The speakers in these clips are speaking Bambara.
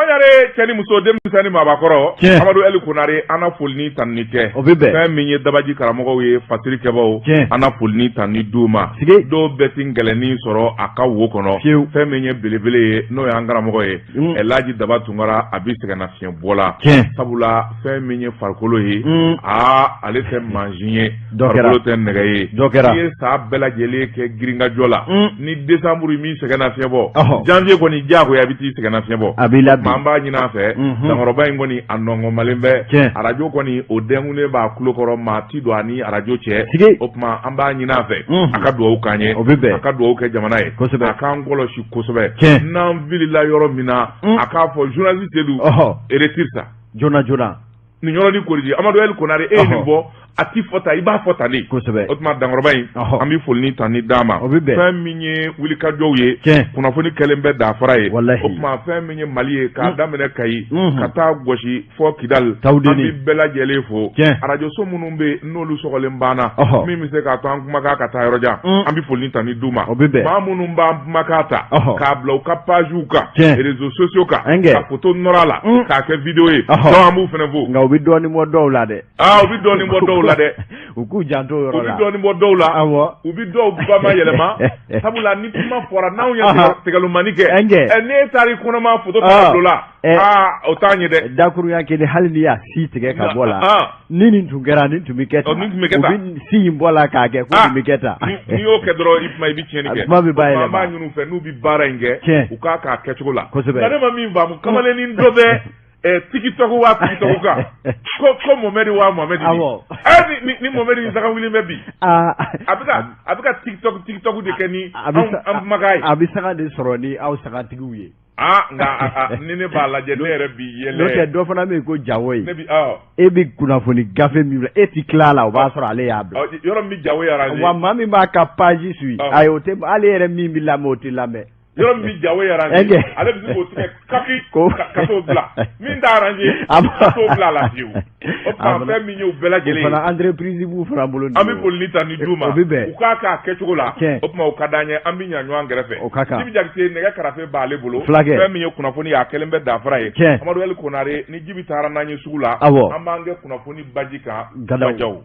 Baɲare, cɛ ni muso, denmisɛn ni maabakɔrɔ, Amadu Ɛli Konare, an na foli ni tanuni kɛ. O bɛ bɛn. Fɛn min ye dabaji karamɔgɔw ye, fasiri kɛbaw, an na foli ni tanuni d'u ma. Sigi. Dɔw bɛɛ ti gɛlɛnnin sɔrɔ a ka wo kɔnɔ. Fiyewu. Fɛn min ye belebele ye, n'o y'an karamɔgɔ ye, Ɛlaji Daba Tunkara, a bɛ sɛgɛnnafiɲɛ bɔ la. Sabula fɛn min ye farikolo ye, aa, ale tɛ mansin ye. Dɔ kɛra. Farikolo tɛ nɛgɛ ye. Dɔ kɛra. N'i ye san bɛɛ lajɛlen kɛ girinkajɔ la, ni décembre m'i sɛgɛn nafiɲɛ bɔ, janvier kɔni diyagoya a bɛ t'i sɛgɛn nafiɲɛ bɔ. A b'i labin. An b'a ɲini a fɛ, dankɔrɔba in kɔni a nɔngɔnmalen bɛ. Arajo kɔni, o dɛnkunnen b'a tulo kɔrɔ, maa ti don a ni arajo cɛ. Sigi. O tuma an b'a ɲini a fɛ, a ka dugawu k'an ye. O bɛ bɛn. A ka dugawu kɛ jamana ye. Kosɛbɛ. A k'an kɔlɔsi kosɛbɛ. N'an filila yɔrɔ min na, a k'a fɔ journaliste Seydou, retire ça. Joona joona. Nin yɔrɔnin corriger. Amadu El Konare, e ye nin fɔ, a ti fɔ tan, i b'a fɔ tan de. O tuma dankɔrɔba in, an bɛ foli ni tanuni d'a ma. O bɛ bɛn. Fɛn min ye wulikajɔw ye, kunnafoni kɛlen bɛ dafara ye. Walahi. O tuma fɛn min ye Mali ye, k'a daminɛ Kayi ka taa gosi fɔ Kidali, Tawudeni. an bɛ bɛɛ lajɛlen fo. Arajoso minnu bɛ yen, n'olu sɔgɔlen banna, min bɛ se k'a to an kumakan ka taa yɔrɔ jan, an bɛ foli ni tanuni d'u ma. O bɛ bɛn. Maa minnu b'an kumakan ta k'a bila u ka pagew kan, réseaux sociaux kan, Ɛnkɛ. ka photo nɔrɔ a la, k'a kɛ vidéo ye, donc an b'u fana fo. Nka u bɛ dɔɔnin bɔ dɔw la dɛ. Aa, u bɛ dɔɔnin bɔ dɔw la dɛ. U k'u janto o U yɔrɔ bɛ la. dɔɔnin bɔ dɔw la. Awɔ. U bɛ dɔw bama yɛlɛma, sabula ni kuma fɔra, n'anw ye tigɛlumani kɛ, Ɛnkɛ. ɛ, n'e taara i kɔnɔma photo ta ka bila o la, aa, o t'an ye dɛ. Dakurunya kelen, hali n'i y'a si tigɛ ka bɔ la, ni nin tun kɛra, nin tun bɛ kɛ tan. Nin tun bɛ kɛ tan. U bɛ si in bɔ la k'a kɛ ko nin bɛ kɛ tan. N'i y'o kɛ dɔrɔn, i kuma, i bɛ tiɲɛni kɛ. Kuma bɛ bayɛlɛma. An b'a ɲini u fɛ, n'u bɛ baara in kɛ, u k'a k'a kɛcogo la. Kosɛbɛ. Nka ne ma min faamu, kamalennin dɔ bɛ TikTok wa TikTok kan, ko Mohamɛdi wa Mohamɛdi. Awɔ. Ɛ, ni Mohamɛdi ni saga wulilen bɛ bi. A bɛ ka TikTok de kɛ ni anw an kumakan ye. A bɛ saga de sɔrɔ ni aw sagatigiw ye. Aa, nka ni ne b'a lajɛ, ne yɛrɛ bi yɛlɛ. N'o tɛ, dɔ fana bɛ yen ko Jawo ye. Ne bi awɔ. E bɛ kunnafoni gafe min bila, e ti tila a la, o b'a sɔrɔ ale y'a bila. Yɔrɔ min bɛ Jawo arranger. Wa maa min b'a ka page suit, ayi, o tɛ, ale yɛrɛ min bɛ lamɛn, o tɛ lamɛn. Yɔrɔ min bɛ Jawo arranger, ale bɛ se k'o tigɛ kaki ka t'o bila. Min t'a arranger, ka t'o bila a la fiyewu. O tuma fɛn min ye u bɛɛ lajɛlen ye. O fana entreprise b'u fana bolo. An bɛ foli ni tanuni d'u ma. O bɛ bɛn. U k'a k'a kɛcogo la. O tuma o ka d'an ye, an bɛ ɲa ɲɔgɔn kɛrɛfɛ. O ka kan. Jibi Jakite, nɛgɛ karafe b'ale bolo. Fulakɛ. Fɛn min ye kunnafoni ye, a kɛlen bɛ dafara ye. Amadu El Konare ni Jibi taara n'an ye sugu la. Awɔ. An b'an kɛ kunnafoni baji kan. Gadaw. Bajaw.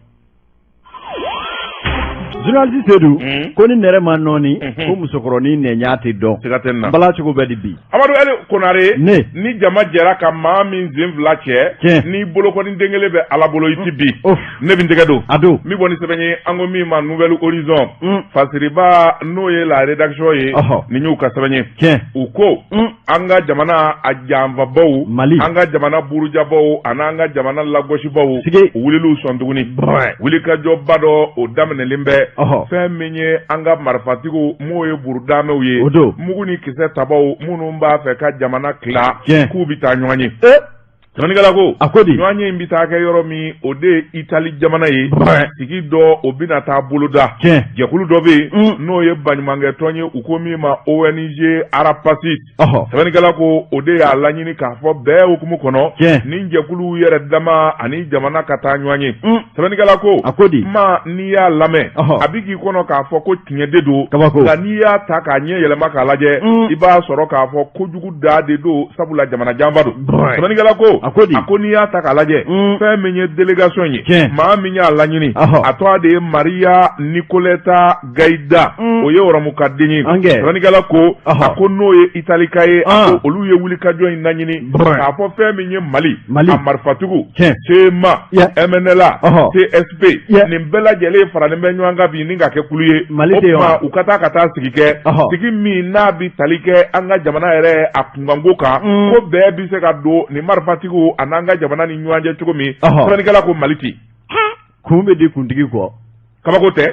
Journaliste Seydou, ko ni nɛrɛ ma nɔɔni, ko musokɔrɔnin nɛɲa tɛ dɔn. Siga tɛ nin na. Bala cogo bɛ di bi? Amadu El Konare, Ne. ni jama jɛra ka maa min sen fila cɛ, ni bolokɔni den kelen bɛ Ala bolo, i ti bi. Ne bɛ n tɛgɛ don. A don. N bɛ bɔ ni sɛbɛn ye, an ko min ma Nouvel Horizon. Fasiriba, n'o ye la rédaction ye, nin y'u ka sɛbɛn ye. U ko an ka jamana a janfabaw, Mali. An ka jamana burujabaw, ani an ka jamana lagosibaw, Sigi. u wulil'u sɔn tuguni. Wulikajɔba dɔ, o daminɛlen bɛ. Fɛn min ye an ka marifatigiw, m'o ye burudamɛw ye. O don. Mugu ni kisɛ tabaw minnu b'a fɛ ka jamana tila, k'u bɛ taa ɲɔgɔn ye. Sɛbɛnnikɛla ko, A ko di? Ɲɔgɔn ye in bɛ taa kɛ yɔrɔ min, o de ye Itali jamana ye. Sigi dɔ, o bɛna taa boloda. Jɛkulu dɔ bɛ yen, n'o ye baɲumankɛtɔn ye, u ko min ma ONG Arapasis. Sɛbɛnnikɛla ko o de y'a laɲini k'a fɔ bɛɛ hukumu kɔnɔ, ni jɛkuluw yɛrɛ dama ani jamana ka taa ɲɔgɔn ye. Sɛbɛnnikɛla ko, A ko di? Kuma, n'i y'a lamɛn, a bɛ k'i kɔnɔ k'a fɔ ko tiɲɛ de don. Kabako. Nka n'i y'a ta k'a ɲɛ yɛlɛma k'a lajɛ, i b'a sɔrɔ k'a fɔ kojugu da de don, sabula jamana janfa don. Sɛbɛnnikɛla ko, A ko di? A ko n'i y'a ta k'a lajɛ, fɛn min ye délégation ye, maa min y'a laɲini, a tɔgɔ de ye Maria Nicoletta Gaida, o ye Ɔrɔmukaden ye. Sɛbɛnnikɛla ko, a ko n'o ye Italika ye, a ko olu ye wulikajɔ in laɲini k'a fɔ fɛn min ye Mali, a marifatigiw, CMA, MNLA, CSP, nin bɛɛ lajɛlen faralen bɛ ɲɔgɔn kan bi ni ka kɛ kulu ye. Mali O tuma u ka taa ka taa sigi kɛ, sigi min n'a bɛ tali kɛ an ka jamana yɛrɛ a kunkanko kan, ko bɛɛ bɛ se ka don nin marifatigiw ani an ka jamana ni ɲɔgɔn cɛ cogo min. Sɛbɛnnikɛla ko Mali ten. Kun bɛ di kuntigi kɔ. Kabako tɛ.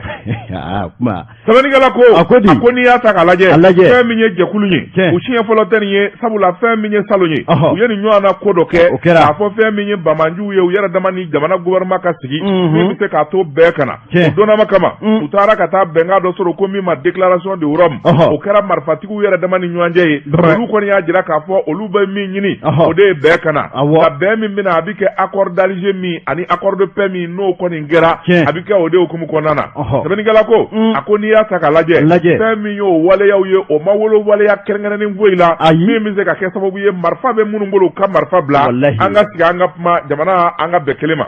Kuma. Sɛbɛnnikɛla ko, A ko di? A ko n'i y'a ta k'a lajɛ, A lajɛ. Fɛn min ye jɛkulu ye, u siɲɛ fɔlɔ tɛ nin ye, sabula fɛn min ye salon ye, u ye nin ɲɔgɔn na ko dɔ kɛ. O kɛra. K'a fɔ fɛn min ye banbaanciw ye, u yɛrɛ dama ni jamana gouvernement ka sigi, min bɛ se k'a to bɛɛ ka na. O donnama kama, u taara ka taa bɛnkan dɔ sɔrɔ ko min ma déclaration de Rome. O kɛra marifatigiw yɛrɛ dama ni ɲɔgɔn cɛ ye. Olu kɔni y'a jira k'a fɔ olu bɛ min ɲini, o de ye bɛɛ ka na. Nka bɛn min bɛna, a bɛ kɛ accord d'Alger min ani accord de paix min, n'o kɔni kɛra, a bɛ kɛ o de hukumu kɔnɔ. kɔnɔna na. Sɛbɛnnikɛla ko a ko n'i y'a ta k'a lajɛ, fɛn min y'o waleyaw ye, o ma wolo waleya kɛrɛnkɛrɛnnen foyi la min bɛ se ka kɛ sababu ye marifa bɛ minnu bolo, u ka marifa bila, an ka sigi, an ka kuma, jamana an ka bɛn kelen ma.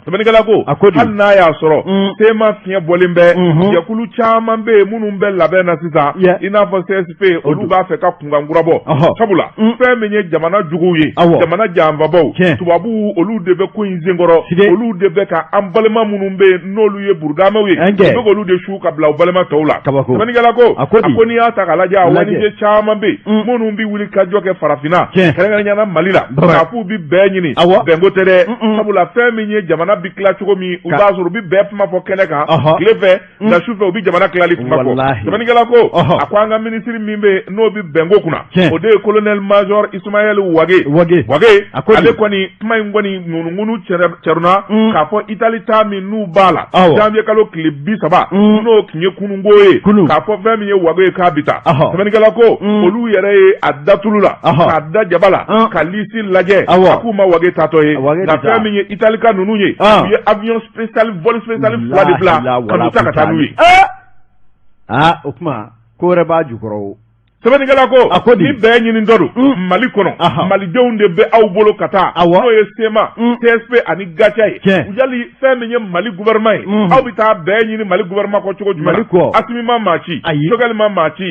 Sɛbɛnnikɛla ko A ko di? Hali n'a y'a sɔrɔ CMA fiɲɛ bɔlen bɛ, jɛkulu caman bɛ yen minnu bɛ labɛn na sisan, i n'a fɔ CSP, olu b'a fɛ ka kunkan kura bɔ, sabula fɛn min ye jamana juguw ye, jamana janfabaw, tubabuw, olu de bɛ ko in senkɔrɔ, olu de bɛ ka an balima minnu bɛ yen n'olu ye burudamɛw ye, u bɛ k'olu de su ka bila u balima tɔw la. Sɛbɛnnikɛla ko a ko n'i y'a ta k'a lajɛ, a ONG caman bɛ yen minnu bɛ wuli ka jɔ kɛ farafinna, kɛrɛnkɛrɛnnenya la Mali la, k'a f'u bɛ bɛn ɲini. Bɛnko tɛ dɛ, sabula fɛn min ye jamana bi tila cogo min, u b'a sɔrɔ u bɛ bɛn kuma fɔ kɛnɛ kan tile fɛ, nka su fɛ u bɛ jamana tilali kuma fɔ. Sɛbɛnnikɛla ko a ko an ka minisiri min bɛ yen n'o bɛ bɛnko kunna, o de ye colonel major Ismaël Wage. Wage. Wage, ale kɔni kuma in kɔni ŋunuŋunu cɛruna k'a fɔ Itali ta min n'u b'a la janvier kalo tile 30, n'o tun ye kununko ye, k'a fɔ fɛn min ye Wage ye k'a bɛ taa. Sɛbɛnnikɛla ko olu yɛrɛ ye a da tulu la k'a da jaba la ka lisi lajɛ, a k'u ma Wage taatɔ ye, nka fɛn min ye Italika ninnu ye, u ye avion spécial, vol spécial fila de bila ka n'u ta ka taa n'u ye. Aa, o tuma ko wɛrɛ b'a jukɔrɔ o. Sɛbɛnnikɛla ko a ko ni bɛn ɲinitɔ don Mali kɔnɔ, malidenw de bɛ aw bolo ka taa, n'o ye CMA, CSP ani GATIA ye. Yali fɛn min ye Mali gouvernement ye, aw bɛ taa bɛn ɲini Mali gouvernement kɔ cogo jumɛn na? Asimi ma maa ci, Choguel ma maa ci,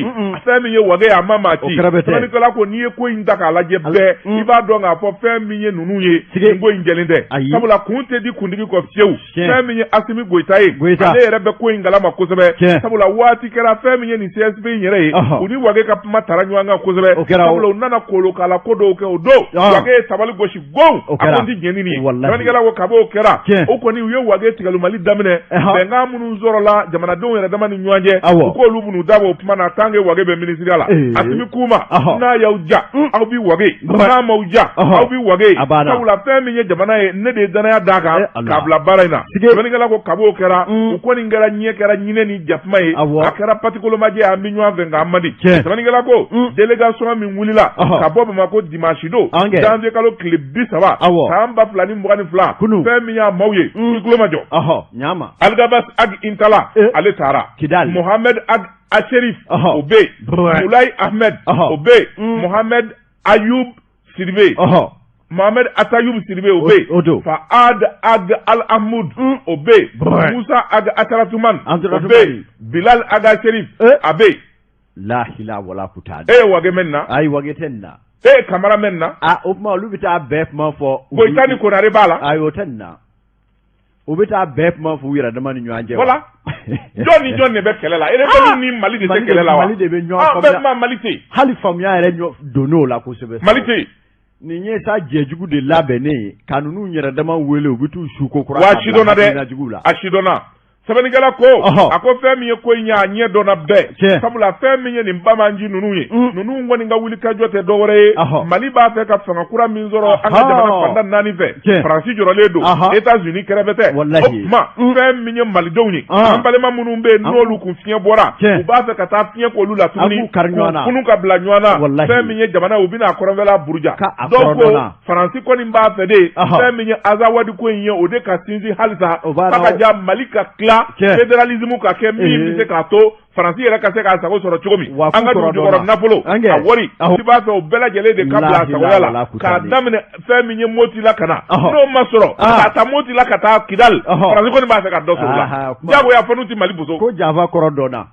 fɛn min ye Wage ye, a ma maa ci. Sɛbɛnnikɛla ko n'i ye ko in ta k'a lajɛ bɛɛ, i b'a dɔn k'a fɔ fɛn min ye ninnu ye, nin ko in jɛlen tɛ, sabula kun tɛ di kuntigi kɔ fiyewu. Fɛn min ye Asimi Goyita ye, ale yɛrɛ bɛ ko in kalama kosɛbɛ, sabula waati kɛra fɛn min ye nin CSP in yɛrɛ ye, u ni Wage ka kuma tara ɲɔgɔn kan kosɛbɛ, sabula u nana kolokala ko dɔw kɛ o don, Wage ye tabali gosi gon, a ko n ti jɛn ni nin ye. Sɛbɛnnikɛla ko kab'o kɛra, o kɔni u ye Wage tigɛlumali daminɛ. Bɛnkan minnu sɔrɔla jamanadenw yɛrɛ dama ni ɲɔgɔn cɛ, u k'olu b'u da bɔ o kuma na tant que Wage bɛ minisiriya la. Asimi k'u ma, n'a y'aw ja aw bi Wage, n'a m'aw ja aw bi Wage, sabula fɛn min ye jamana ye, ne de ye danaya d'a kan k'a bila baara in na. Sɛbɛnnikɛla ko kab'o kɛra, u kɔni kɛra ɲɛ kɛra ɲinɛ ni jakuma ye, a kɛra patikolomajɛ, an bɛ ɲɔgɔn fɛ nka an man di. Sɛbɛnnikɛla ko délégation min wulila ka bɔ Bamakɔ dimanche don, janvier kalo tile 30, san 2022, fɛn min y'a maaw ye, i tulo majɔ, Alghabass Ag Intalla, ale taara, Mohamed Ag Acherif, o bɛ yen, Moulay Ahmed, o bɛ yen, Mohamed Ayub Sidibe, Mohamed Atayub Sidibe, o bɛ yen, Faad Ag Al Ahmoud, o bɛ yen, Musa Ag Ataratuman, o bɛ yen, Bilal Ag Acherif, a bɛ yen. Lahila wala kuta. E ye Wage mɛn na? Ayi, Wage tɛ nin na. E ye Kamara mɛn na? Aa, o tuma olu bɛ taa bɛɛ kuma fɔ. Goyita ni Konare b'a la. Ayi, o tɛ nin na. U bɛ taa bɛɛ kuma fɔ u yɛrɛ dama ni ɲɔgɔn cɛ. Voilà, jɔn ni jɔn de bɛ kɛlɛ la? Rebelle ni Mali de tɛ kɛlɛ la wa? Mali de bɛ ɲɔgɔn faamuya. Bɛɛ ma Mali tɛ yen. Hali faamuya yɛrɛ donn'o la kosɛbɛ. Mali tɛ yen. Nin ye sa jɛjugu de labɛnnen ye ka ninnu yɛrɛ dama wele, u bɛ t'u su ko kura. Wa a sidɔnna dɛ, a sidɔnna. Sɛbɛnnikɛla ko a ko fɛn min ye ko in ye, a ɲɛ dɔnna bɛɛ, sabula fɛn min ye nin banbaanci ninnu ye, ninnu kɔni ka wuli ka jɔ tɛ dɔwɛrɛ ye, Mali b'a fɛ ka fanga kura min sɔrɔ an ka jamana fan tan naani fɛ, Faransi jɔrɔlen don, États-Unis kɛrɛfɛ tɛ. O tuma fɛn min ye malidenw ye, an balima minnu bɛ yen n'olu kun fiɲɛ bɔra, u b'a fɛ ka taa fiɲɛ k'olu la tuguni, k'u ka bila ɲɔgɔn na. Fɛn min ye jamana, u bɛna a kɔrɔnfɛla buruja. Dɔw ko Faransi kɔni b'a fɛ de, fɛn min ye Azawadi ko in ye, o de ka sinsin halisa, f'a ka ja Mali ka tila, fédéralisme ka kɛ min bɛ se k'a to Faransi yɛrɛ ka se k'a sago sɔrɔ cogo min, an ka dugujukɔrɔ nafolo a wari, i b'a fɛ o bɛɛ lajɛlen de ka bila a sagoya la, k'a daminɛ fɛn min ye Moti la ka na, n'o ma sɔrɔ k'a ta Moti la ka taa Kidali, Faransi kɔni b'a fɛ ka dɔ sɔrɔ o la diyagoya, fo n'u tɛ Mali boso. Ko janfa kɔrɔ dɔnna.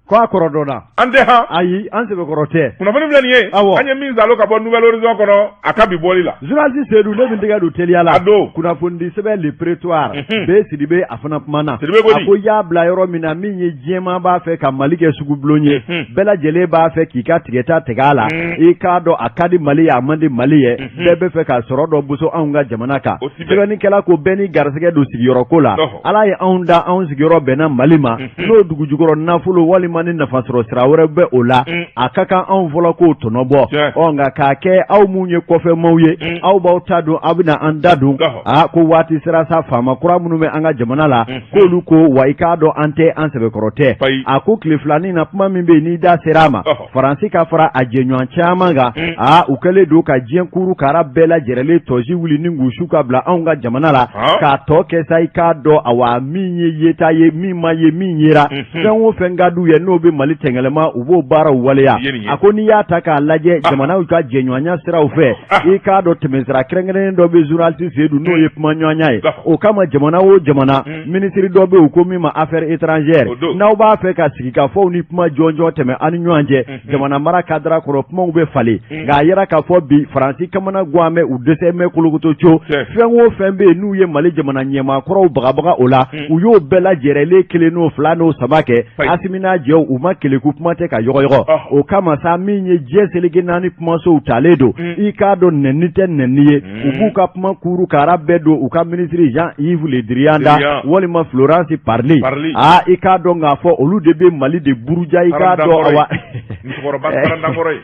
Ko a kɔrɔ dɔnna. An tɛ han. Ayi, an sɛbɛkɔrɔ tɛ. Kunnafoni filɛ nin ye. Awɔ. An ye min salo ka bɔ Nouvel Horizon kɔnɔ, a ka bi bɔli la. Journaliste Seydou, ne bɛ n tɛgɛ don teliya la. A don. Kunnafonidi sɛbɛn Le Prétoire. B Sidibe, a fana kumana. Sidibe ko di? A ko i y'a bila yɔrɔ min na, min ye diɲɛmaa b'a fɛ ka Mali kɛ sugubulon ye. Bɛɛ lajɛlen b'a fɛ k'i ka tigɛta tigɛ a la. I k'a dɔn a ka di Mali ye, a man di Mali ye. Bɛɛ bɛ fɛ ka sɔrɔ dɔ boso anw ka jamana kan. O ti bɛn. Sɛbɛnnikɛla ko bɛɛ n'i garisɛgɛ don sigiyɔrɔ ko la. Ɔhɔ. Ala ye anw da, anw sigiyɔrɔ bɛnna Mali ma. N'o dugujukɔrɔ nafolo walima walima ni nafasɔrɔ sira wɛrɛ bɛ o la, a ka kan anw fɔlɔ k'o tɔnɔ bɔ. Ɔ nka k'a kɛ aw minnu ye kɔfɛmaaw ye, aw b'aw ta dun, aw bɛna an da dun. Aa, ko waati sera sa, faama kura minnu bɛ an ka jamana la, k'olu ko wa i k'a dɔn an tɛ an sɛbɛkɔrɔ tɛ. A ko tile filanin na, kuma min bɛ yen n'i da sera a ma, Faransi ka fara a jɛɲɔgɔn caman kan, aa, u kɛlen don ka diɲɛ kuru kara bɛɛ lajɛrɛlen tɔsi wuli ni k'u su ka bila anw ka jamana la, k'a tɔ kɛ sa i k'a dɔn awa min ye yeta ye, min ma ye, min yera, fɛn o fɛn ka d'u ye n'o bɛ Mali tɛngɛlɛma, u b'o baaraw waleya. A ko n'i y'a ta k'a lajɛ jamanaw ka jɛɲɔgɔnya siraw fɛ, i k'a dɔn tɛmɛsira kɛrɛnkɛrɛnnen dɔ bɛ journaliste Seydou, n'o ye kumaɲɔgɔnya ye. O kama jamana o jamana, minisiri dɔ bɛ yen, u ko min ma affaires étrangères, n'aw b'a fɛ ka sigikafɔw ni kuma jɔnjɔn tɛmɛ aw ni ɲɔgɔn cɛ, jamana mara kadara kɔrɔ, kumaw bɛ falen. Nka a yira k'a fɔ bi Faransi kamana gan bɛ, u dɛsɛ mɛ kolokoto co. Fɛn o fɛn bɛ yen n'u ye Mali jamana ɲɛmaakɔrɔw bagabaga o la, u y'o bɛɛ lajɛrɛlen kelen n'o fila n'o saba kɛ. Asimi n'a jɛw, u ma keleku, kuma tɛ ka yɔgɔyɔgɔ. O kama sa, min ye diɲɛ seleke naani kumasow talen don, i k'a dɔn nɛni tɛ nɛni ye, u b'u ka kuma kuru kara bɛɛ don u ka minisiri Jean-Yves Le Drian da walima Florence Parly. Aa, i k'a dɔn k'a fɔ olu de bɛ Mali de buruja, i k'a dɔn awa.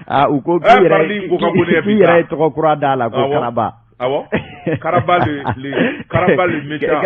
Aa, u ko k'i yɛrɛ ye tɔgɔ kura d'a la ko Karaba. Awɔ, Karaba le Karaba le méchant.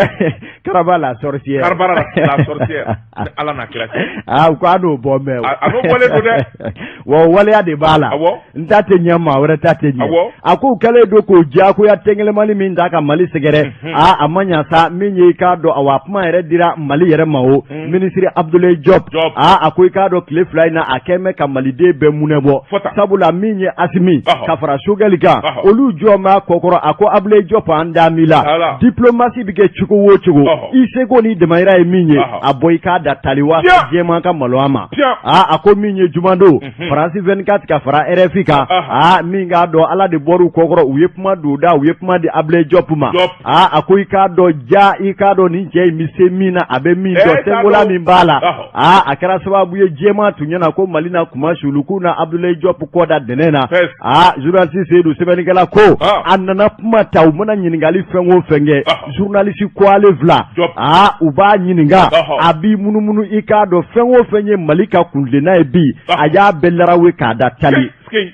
Karaba la sorcière. Karaba la sorcière. Ala n'a kira cɛ. Aa, u ko a n'o bɔ mɛ. A n'o bɔlen don dɛ. Wa o waleya de b'a la. N ta tɛ ɲɛ, maa wɛrɛ ta tɛ ɲɛ. A ko u kɛlen don k'o diyagoya tɛngɛlɛmani min ta ka Mali sɛgɛrɛ. Aa, a ma ɲa sa, min ye i k'a dɔn awa kuma yɛrɛ dira Mali yɛrɛ ma o. Minisiri Abdoulaye Diop. Aa, a ko i k'a dɔn tile fila in na, a kɛn bɛ ka Maliden bɛɛ munɛ bɔ. Sabula min ye Asimi ka fara Choguel kan, olu jɔ b'a kɔkɔrɔ. A ko Abdoulaye Diop, an dami la, diplomatie bɛ kɛ cogo o cogo, i seko ni damayira ye min ye, a bɔ i k'a da tali wa jɛman ka malo a ma. Aa, a ko min ye jumadon, France 24 ka fara RFI kan, aa, min k'a dɔn Ala de bɔr'u kɔkɔrɔ, u ye kuma don da, u ye kuma di Abdoulaye Diop ma. Aa, a ko i k'a dɔn ja, i k'a dɔn nin cɛ in bɛ se min na, a bɛ min dɔn, senkola min b'a la. Aa, a kɛra sababu ye jɛman tun ɲɛna ko Mali na kuma sulu k'u na Abdoulaye Diop kɔ da dɛnɛn na. Aa, journaliste Seydou, sɛbɛnnikɛla ko a nana kuma ta, u mana ɲininkali fɛn o fɛn kɛ, journaliste ko ale fila, aa, u b'a ɲininka, a b'i munumunu, i k'a dɔn fɛn o fɛn ye Mali ka kuntilenna ye bi, a y'a bɛɛ larawe k'a da tali.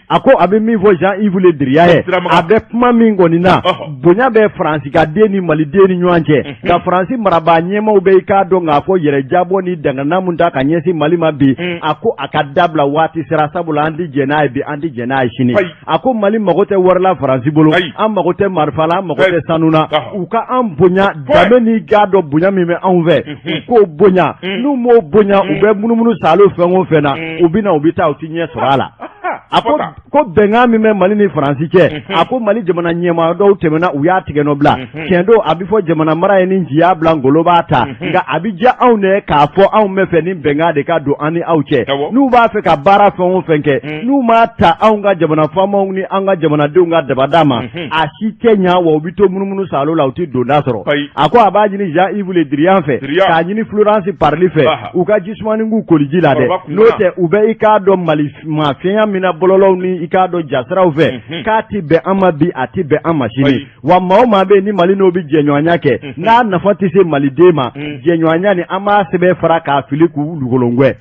A ko a bɛ min fɔ Jean-Yves Le Drian ye, a bɛ kuma min kɔni na, bonya bɛ Faransi ka den ni Maliden ni ɲɔgɔn cɛ, nka Faransi marabaa ɲɛmaaw bɛ i k'a dɔn k'a fɔ yɛrɛ jabɔ ni dangana min ta ka ɲɛsin Mali ma bi, a ko a ka dabila, waati sera, sabula an tɛ jɛn n'a ye bi, an tɛ jɛn n'a ye sini. A ko Mali mago tɛ wari la Faransi bolo, an mago tɛ marifa la, an mago tɛ sanu na, u ka an bonya, danbe ni k'a dɔn bonya min bɛ anw fɛ, u k'o bonya. N'u m'o bonya, u bɛ munumunu salo fɛn o fɛn na, u bɛ na, u bɛ taa, u tɛ ɲɛ sɔrɔ a la. A ko ko bɛnkan min bɛ Mali ni Faransi cɛ, a ko Mali jamana ɲɛmaa dɔw tɛmɛna, u y'a tigɛ nɔ bila. Tiɲɛ don, a bɛ fɔ jamana mara ye ni nci y'a bila ngolo b'a ta, nka a bɛ diya anw de k'a fɔ anw bɛ fɛ ni bɛnkan de ka don an ni aw cɛ. N'u b'a fɛ ka baara fɛn o fɛn kɛ, n'u m'a ta anw ka jamana faamaw ni an ka jamanadenw ka dabada ma, a si tɛ ɲa, wa u bɛ to munumunu salo la, u tɛ donda sɔrɔ. A ko a b'a ɲini Jean-Yves Le Drian fɛ, k'a ɲini Florence Parly fɛ, u ka jisumani k'u koliji la dɛ, n'o tɛ u bɛ i k'a dɔn Mali maafinya min na bɔlɔlɔw ni i k'a dɔn jasiraw fɛ, k'a tɛ bɛn an ma bi, a tɛ bɛn an ma sini. Wa maa o maa bɛ yen ni Mali n'o bɛ jɛɲɔgɔnya kɛ, n'a nafa tɛ se maliden ma, jɛɲɔgɔnya ni an b'a sɛbɛn fara k'a fili k'u lugolongɛ.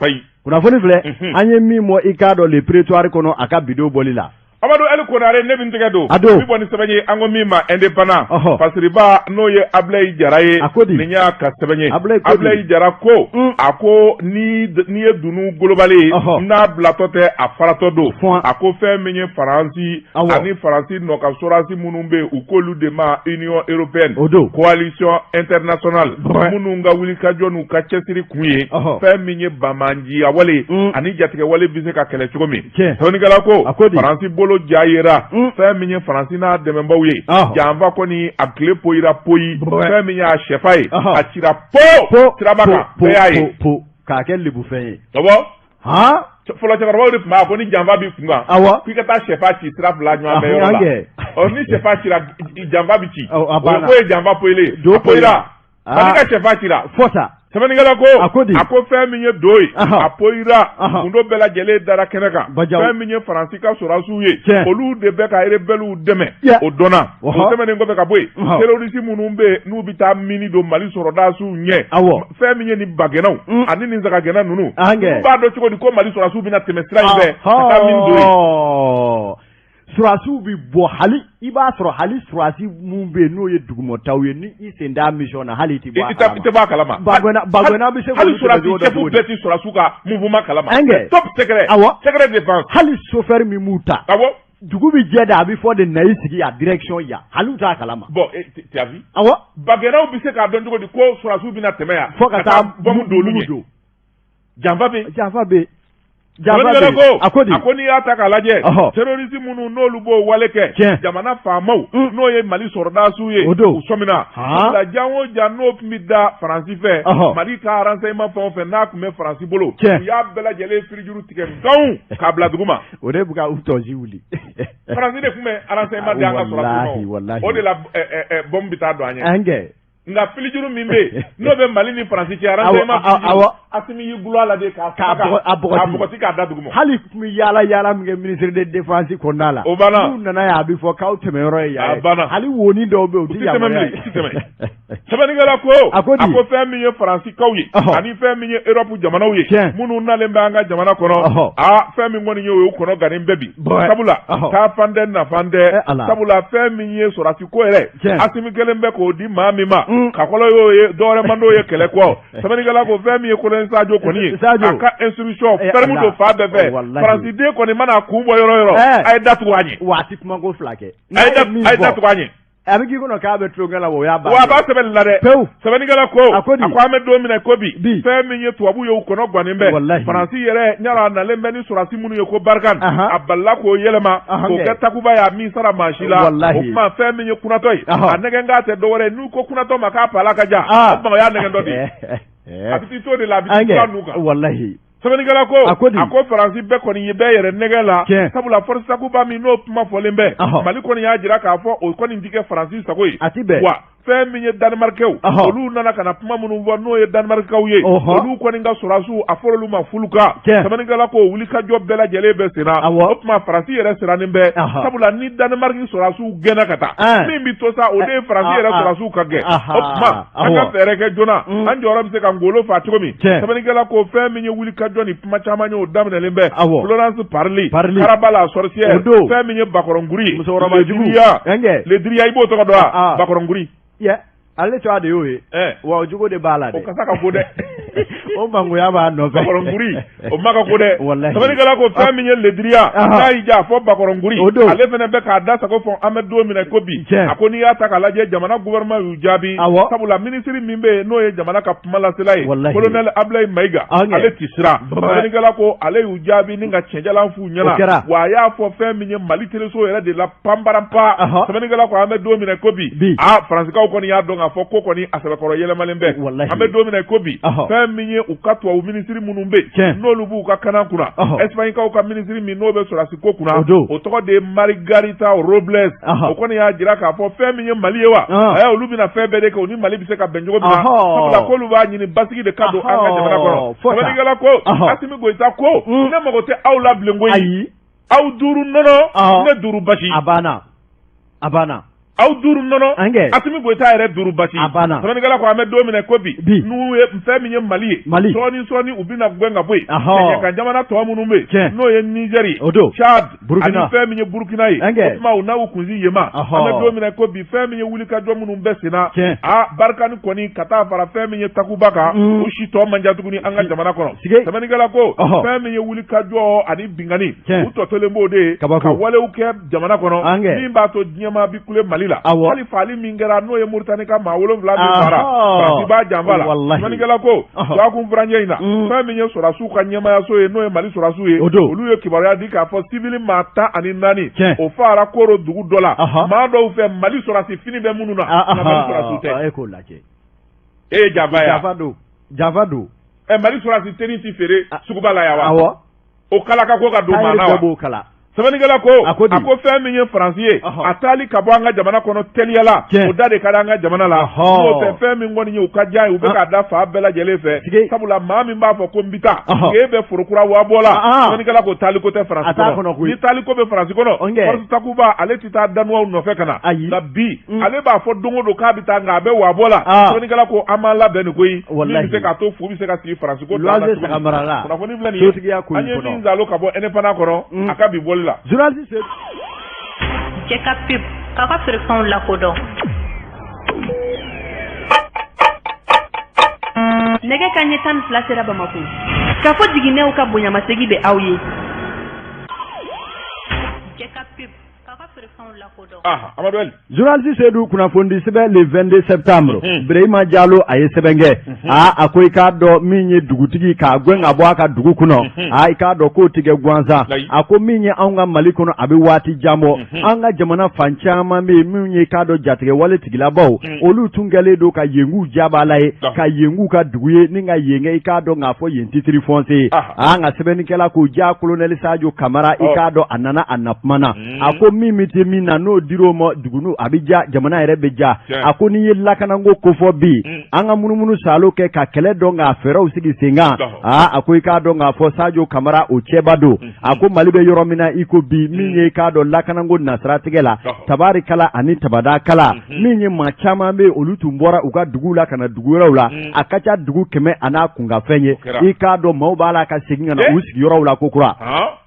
Kunnafoni filɛ, an ye min bɔ i k'a dɔn Le Prétoire kɔnɔ a ka bidon bɔli la. Amadu Ali Konare, ne bɛ n tɛgɛ don. A don. Bi bɔ ni sɛbɛn ye an ko min ma Indépendant. Fasiriba n'o ye Ablaye Jara ye. A ko di? Nin y'a ka sɛbɛn ye. Ablaye ko di? Ablaye Jara ko. A ko ni ye dunun golobalen ye. N'a bilatɔ tɛ, a faratɔ don. Fɔn. A ko fɛn min ye Faransi. Ani Faransi nɔ ka sɔrɔdasi minnu bɛ yen, u k'olu de ma Union européenne. O don. Coalition internationale. Minnu ka wulikajɔ n'u ka cɛsiri kun ye. Fɛn min ye banbaanciya wale ani jatigɛwale bɛ se ka kɛlɛ cogo min. Sɛbɛnnikɛla ko a ko di? Faransi bolo ja yera. Fɛn min ye Faransi n'a dɛmɛbaw ye, janfa kɔni a tile poyira poyi. Fɛn min y'a sɛfa ye, a cira po siraba kan, bɛɛ y'a ye. Po k'a kɛ lebufɛn ye. Awɔ. Han? Fɔlɔ cɛkɔrɔbaw de tun b'a ko ni janfa b'i kun kan, k'i ka taa sɛfa ci sira fila ɲɔgɔn bɛɛ yɔrɔ la. Ɔ, ni sɛfa cira, janfa bɛ ci. A banna. O ye janfa poyilen. Do a poyira. Mali ka sɛfa cira. Fɔ sa. Sɛbɛnnikɛla ko A ko di? A ko fɛn min ye do ye, a poyira, gundo bɛɛ lajɛlen dara kɛnɛ kan. Fɛn min ye Faransi ka sɔrɔdasiw ye, olu de bɛ ka rebelles dɛmɛ, o dɔnna. O tɛmɛnen kɔfɛ ka bɔ yen, terroriste minnu bɛ yen n'u bɛ taa mine don Mali sɔrɔdasiw ɲɛ, fɛn min ye nin bagɛnnaw ani nin sagagɛnna ninnu, olu b'a dɔn cogo di ko Mali sɔrɔdasiw bɛna tɛmɛ sira in fɛ ka taa mine don yen? Surasiw bɛ bɔ, hali i b'a sɔrɔ hali surasi mun bɛ yen n'o ye dugumataw ye, ni i sen t'a mission na, hali i tɛ bɔ a kalama. I tɛ bɔ a kalama. Bagɛnna bɛ se hali surasi chef bɛɛ tɛ surasiw ka mouvement kalama. Top secret. Secret défense. Hali chauffeur min b'u ta. Dugu bɛ jɛ de, a bɛ fɔ de na i sigi a direction yan, hali u t'a kalama. Bon, tu as vu. Awɔ. Bagɛnnaw bɛ se k'a dɔn cogo di ko surasiw bɛna tɛmɛ yan. Fo ka taa bombe don olu ɲɛ. Janfa bɛ yen. Janfa bɛ yen. Sɛbɛnnikɛla ko, a ko di? A ko n'i y'a ta k'a lajɛ, terroriste minnu n'olu b'o wale kɛ, jamana faamaw n'o ye Mali sɔrɔdasiw ye, o don u sɔmina. Sabula jan o jan n'o tun bɛ da Faransi fɛ, Mali ka renseignement fɛn o fɛn n'a tun bɛ Faransi bolo, u y'a bɛɛ lajɛlen firijuru tigɛ nkanw k'a bila duguma. O de bɛ ka u tɔsi wuli. Faransi de tun bɛ renseignement di an ka sɔrɔdasiw ma, o de la bombe bɛ taa don an ɲɛ. Nka filijuru min bɛ yen n'o bɛ Mali ni Faransi cɛ, renseignement filijuru, Asimi y'i gulon a la de k'a bɔgɔti k'a da duguma. Hali tun bɛ yaala yaala min kɛ ministre de défense kɔnɔna la. O banna. N'u nana yan, a bɛ fɔ k'aw tɛmɛyɔrɔ ye yan ye. A banna. Hali wonin dɔw bɛ yen, u tɛ yamaruya ye. U tɛ tɛmɛ. Sɛbɛnnikɛla ko, a ko di? A ko fɛn min ye Faransikaw ye, ani fɛn min ye Europe jamanaw ye, minnu nalen bɛ an ka jamana kɔnɔ, aa fɛn min kɔni ye o ye, u kɔnɔ gannen bɛ bi. Sabula taafan tɛ nafan tɛ, sabula fɛn min ye sɔrɔdasi ko yɛrɛ, Asimi kelen bɛ k'o di maa min ma, kakɔlɔ y'o ye, dɔwɛrɛ man d'o ye kɛlɛ kɔ. Sɛbɛnnikɛla ko fɛn min ye colonel Sadio kɔni ye, a ka instruction ferme don fan bɛɛ fɛ, Faransi den kɔni mana kun bɔ yɔrɔ yɔrɔ, a ye da tugu a ɲɛ. Wa a tɛ kumako fila kɛ. A ye da tugu a ɲɛ. A bɛ k'i kɔnɔ k'a bɛ tulonkɛ la, o y'a bannen. Wa a b'a sɛbɛnni la dɛ. Pewu. Sɛbɛnnikɛla ko, a ko di? A ko an bɛ don min na ko bi, fɛn min ye tubabu ye, u kɔnɔ gannen bɛ. Walahi. Faransi yɛrɛ ɲara a nalen bɛ ni sɔrɔdasi minnu ye ko Barkhane, a balila k'o yɛlɛma, k'o kɛ takuba ye, a min sara maa si la. Walahi. O tuma fɛn min ye kunatɔ ye, a nɛgɛnkan tɛ dɔwɛrɛ ye, n'u ko kunatɔ ma k'a pala ka jan, o tuma o y'a nɛgɛntɔ de ye. A bɛ t'i to de la, a bɛ t'i to a nun kan. Walahi. Sɛbɛnnikɛla ko, a ko di? A ko Faransi bɛɛ kɔni ye bɛɛ yɛrɛ nɛgɛ la, sabula force Takuba min n'o kuma fɔlen bɛ, Mali kɔni y'a jira k'a fɔ o kɔni tɛ kɛ Faransi sago ye. A ti bɛn. Wa fɛn min ye Danemarkew, olu nana ka na kuma minnu fɔ n'o ye Danemarkekaw ye, olu kɔni ka sɔrɔdasiw, a fɔra olu ma Fuluka. Sɛbɛnnikɛla ko wulikajɔ bɛɛ lajɛlen bɛ sen na. O tuma Faransi yɛrɛ sirannen bɛ, sabula ni Danemark sɔrɔdasiw gɛnna ka taa, min bɛ to sa, o de ye Faransi yɛrɛ sɔrɔdasiw ka gɛn. O tuma an ka fɛɛrɛ kɛ joona, an jɔyɔrɔ bɛ se ka ngolo fa cogo min. Sɛbɛnnikɛla ko fɛn min ye wulikajɔ ni kuma caman ye, o daminɛlen bɛ. Florence Parly, Karaba la sorcière, fɛn min ye Bakɔrɔnguri ye, musokɔrɔba jugu, Le Drian, i b'o tɔgɔ dɔn wa? Bakɔrɔnguri. Ale tɔgɔ de y'o ye, wa o jogo de b'a la dɛ. O kasa ka go dɛ. O mangoya b'a nɔfɛ. Bakɔrɔnguri, o ma ka go dɛ. Sɛbɛnnikɛla ko fɛn min ye Le Drian, n'a y'i diya fɔ Bakɔrɔnguri, ale fana bɛ k'a da sago fɔ an bɛ don min na ko bi. A ko n'i y'a ta k'a lajɛ, jamana gouvernement y'u jaabi, sabula minisiri min bɛ yen n'o ye jamana ka kuma lasela ye, colonel Ablaye Mayiga, ale ti siran. Sɛbɛnnikɛla ko ale y'u jaabi ni ka cɛnjalan f'u ɲɛna, wa a y'a fɔ fɛn min ye Mali teleso yɛrɛ de la panparanpa. Sɛbɛnnikɛla ko an bɛ don min na ko bi, aa Faransikaw kɔni y'a dɔn k'a fɔ ko kɔni a sɛbɛkɔrɔ yɛlɛmalen bɛ. An bɛ don min na ko bi, fɛn min ye u ka tubabu minisiri minnu bɛ yen n'olu b'u ka kana kunna, Espagnekaw ka minisiri min n'o bɛ sɔrɔdasi ko kunna, o tɔgɔ de ye Margarita Robles, o kɔni y'a jira k'a fɔ fɛn min ye Mali ye wa, ɛ olu bɛna fɛn bɛɛ de kɛ u ni Mali bɛ se ka bɛn cogo min na, sabula k'olu b'a ɲini basigi de ka don an ka jamana kɔnɔ. Sɛbɛnnikɛla ko Asimi Goyita ko ne mago tɛ aw la bilen koyi. Ayi. Aw duuru nɔnɔ, ne duuru basi. A banna, a banna. Aw duuru nɔnɔ, Asimi Goyita yɛrɛ duuru basi. A banna. Sɛbɛnnikɛla ko an bɛ don min na ko bi, n'u ye fɛn min ye Mali ye, Mali sɔɔni sɔɔni u bɛna gɛn ka bɔ yen. Kɛɲɛka jamana tɔ minnu bɛ yen, n'o ye Nizɛri ye, o don, Tchad, ani fɛn min ye Burukina ye, o tuma u n'u kunsi yen ma. An bɛ don min na ko bi, fɛn min ye wulikajɔ minnu bɛ sen na, a Barkhane kɔni ka taa fara fɛn min ye Takuba kan, u si tɔ man ca tuguni an ka jamana kɔnɔ. Sɛbɛnnikɛla ko fɛn min ye wulikajɔ ani binkanni, u tɔ tolen b'o de ye ka walew kɛ jamana kɔnɔ min b'a to diɲɛmaa bi kule Mali la. Hali faali min kɛra n'o ye Moritani ka maa 7 min faara, Faransi b'a janfa la. Sɛbɛnnikɛla ko dɔgɔkun furancɛ in na, fɛn min ye sɔrɔdasiw ka ɲɛmaayaso ye n'o ye Mali sɔrɔdasiw ye, olu ye kibaruya di k'a fɔ sivili maa 14 o faara Koro dugu dɔ la, maa dɔw fɛ Mali sɔrɔdasi fini bɛ minnu na, nka Mali sɔrɔdasiw tɛ. E k'o lajɛ. E ye janfa ye. Janfa don, janfa don. Ɛ Mali sɔrɔdasi tenue ti feere suguba la yan wa? Awɔ. O kala ka ko ka don maa na wa? B'o kala. Sɛbɛnnikɛla ko a ko fɛn min ye Faransi ye, a taali ka bɔ an ka jamana kɔnɔ teliya la, o da de ka di an ka jamana la. N'o tɛ fɛn min kɔni ye u ka diya ye, u bɛ k'a da fan bɛɛ lajɛlen fɛ, sabula maa min b'a fɔ ko n bɛ taa, k'e bɛ forokura waabɔ la. Sɛbɛnnikɛla ko taaliko tɛ Faransi kɔnɔ. Ni taaliko bɛ Faransi kɔnɔ, Force Takuba ale tɛ taa danuwaw nɔfɛ ka na. Nka bi ale b'a fɔ don o don k'a bɛ taa, nka a bɛ waabɔ la. Sɛbɛnnikɛla ko an m'an labɛn nin ko in min bɛ se k'a to fu bɛ se ka sigi Faransi ko da la. Kunnafoni filɛ nin ye, an ye min zalo ka bɔ Indépendant kɔnɔ a ka bi bɔli la. Cɛ ka pub k'a ka feerefɛnw lakodɔn. Nɛgɛ kanɲɛ 12 sera Bamakɔ. K'a fɔ jiginɛw ka bonyamasegin bɛ aw ye. Cɛ ka pub k'a ka feerefɛnw lakodɔn. Ah, Amadou Ali. Journaliste Seydou kunnafonidi sɛbɛn le 22 septembre Birahima Jalo a ye sɛbɛn kɛ aa a ko i k'a dɔn min ye dugutigi k'a gɛn ka bɔ a ka dugu kɔnɔ aa i k'a dɔn k'o tɛ kɛ gansan a ko min ye anw ka Mali kɔnɔ a bɛ waati jan bɔ an ka jamana fan caman bɛ yen min ye i k'a dɔn jatigɛwale tigilabaw olu tun kɛlen don ka yen k'u jabala ye ka yen k'u ka dugu ye ni ka yen kɛ i k'a dɔn k'a fɔ yen titre foncier ye aa nka sɛbɛnnikɛla ko ja colonel Sadio Kamara i k'a dɔn a nana a na kuma na a ko min bɛ te min na n'o dir'o ma dugu a bɛ ja jamana yɛrɛ bɛ ja a ko n'i ye lakanako kofɔ bi an ka munumunu saalo kɛ ka kɛlɛ dɔn k'a fɛɛrɛw sigi sen kan aa a ko i k'a dɔn k'a fɔ Sadio Kamara o cɛba don a ko Mali bɛ yɔrɔ min na i ko bi min ye i k'a dɔn lakanako nasiratigɛ la tabarikala ani tabadakala min ye maa caman bɛ olu tun bɔra u ka dugu la ka na dugu wɛrɛw la a ka ca dugu 100 a n'a kunkanfɛn ye i k'a dɔn maaw b'a la ka segin ka na u sigiyɔrɔw la kokura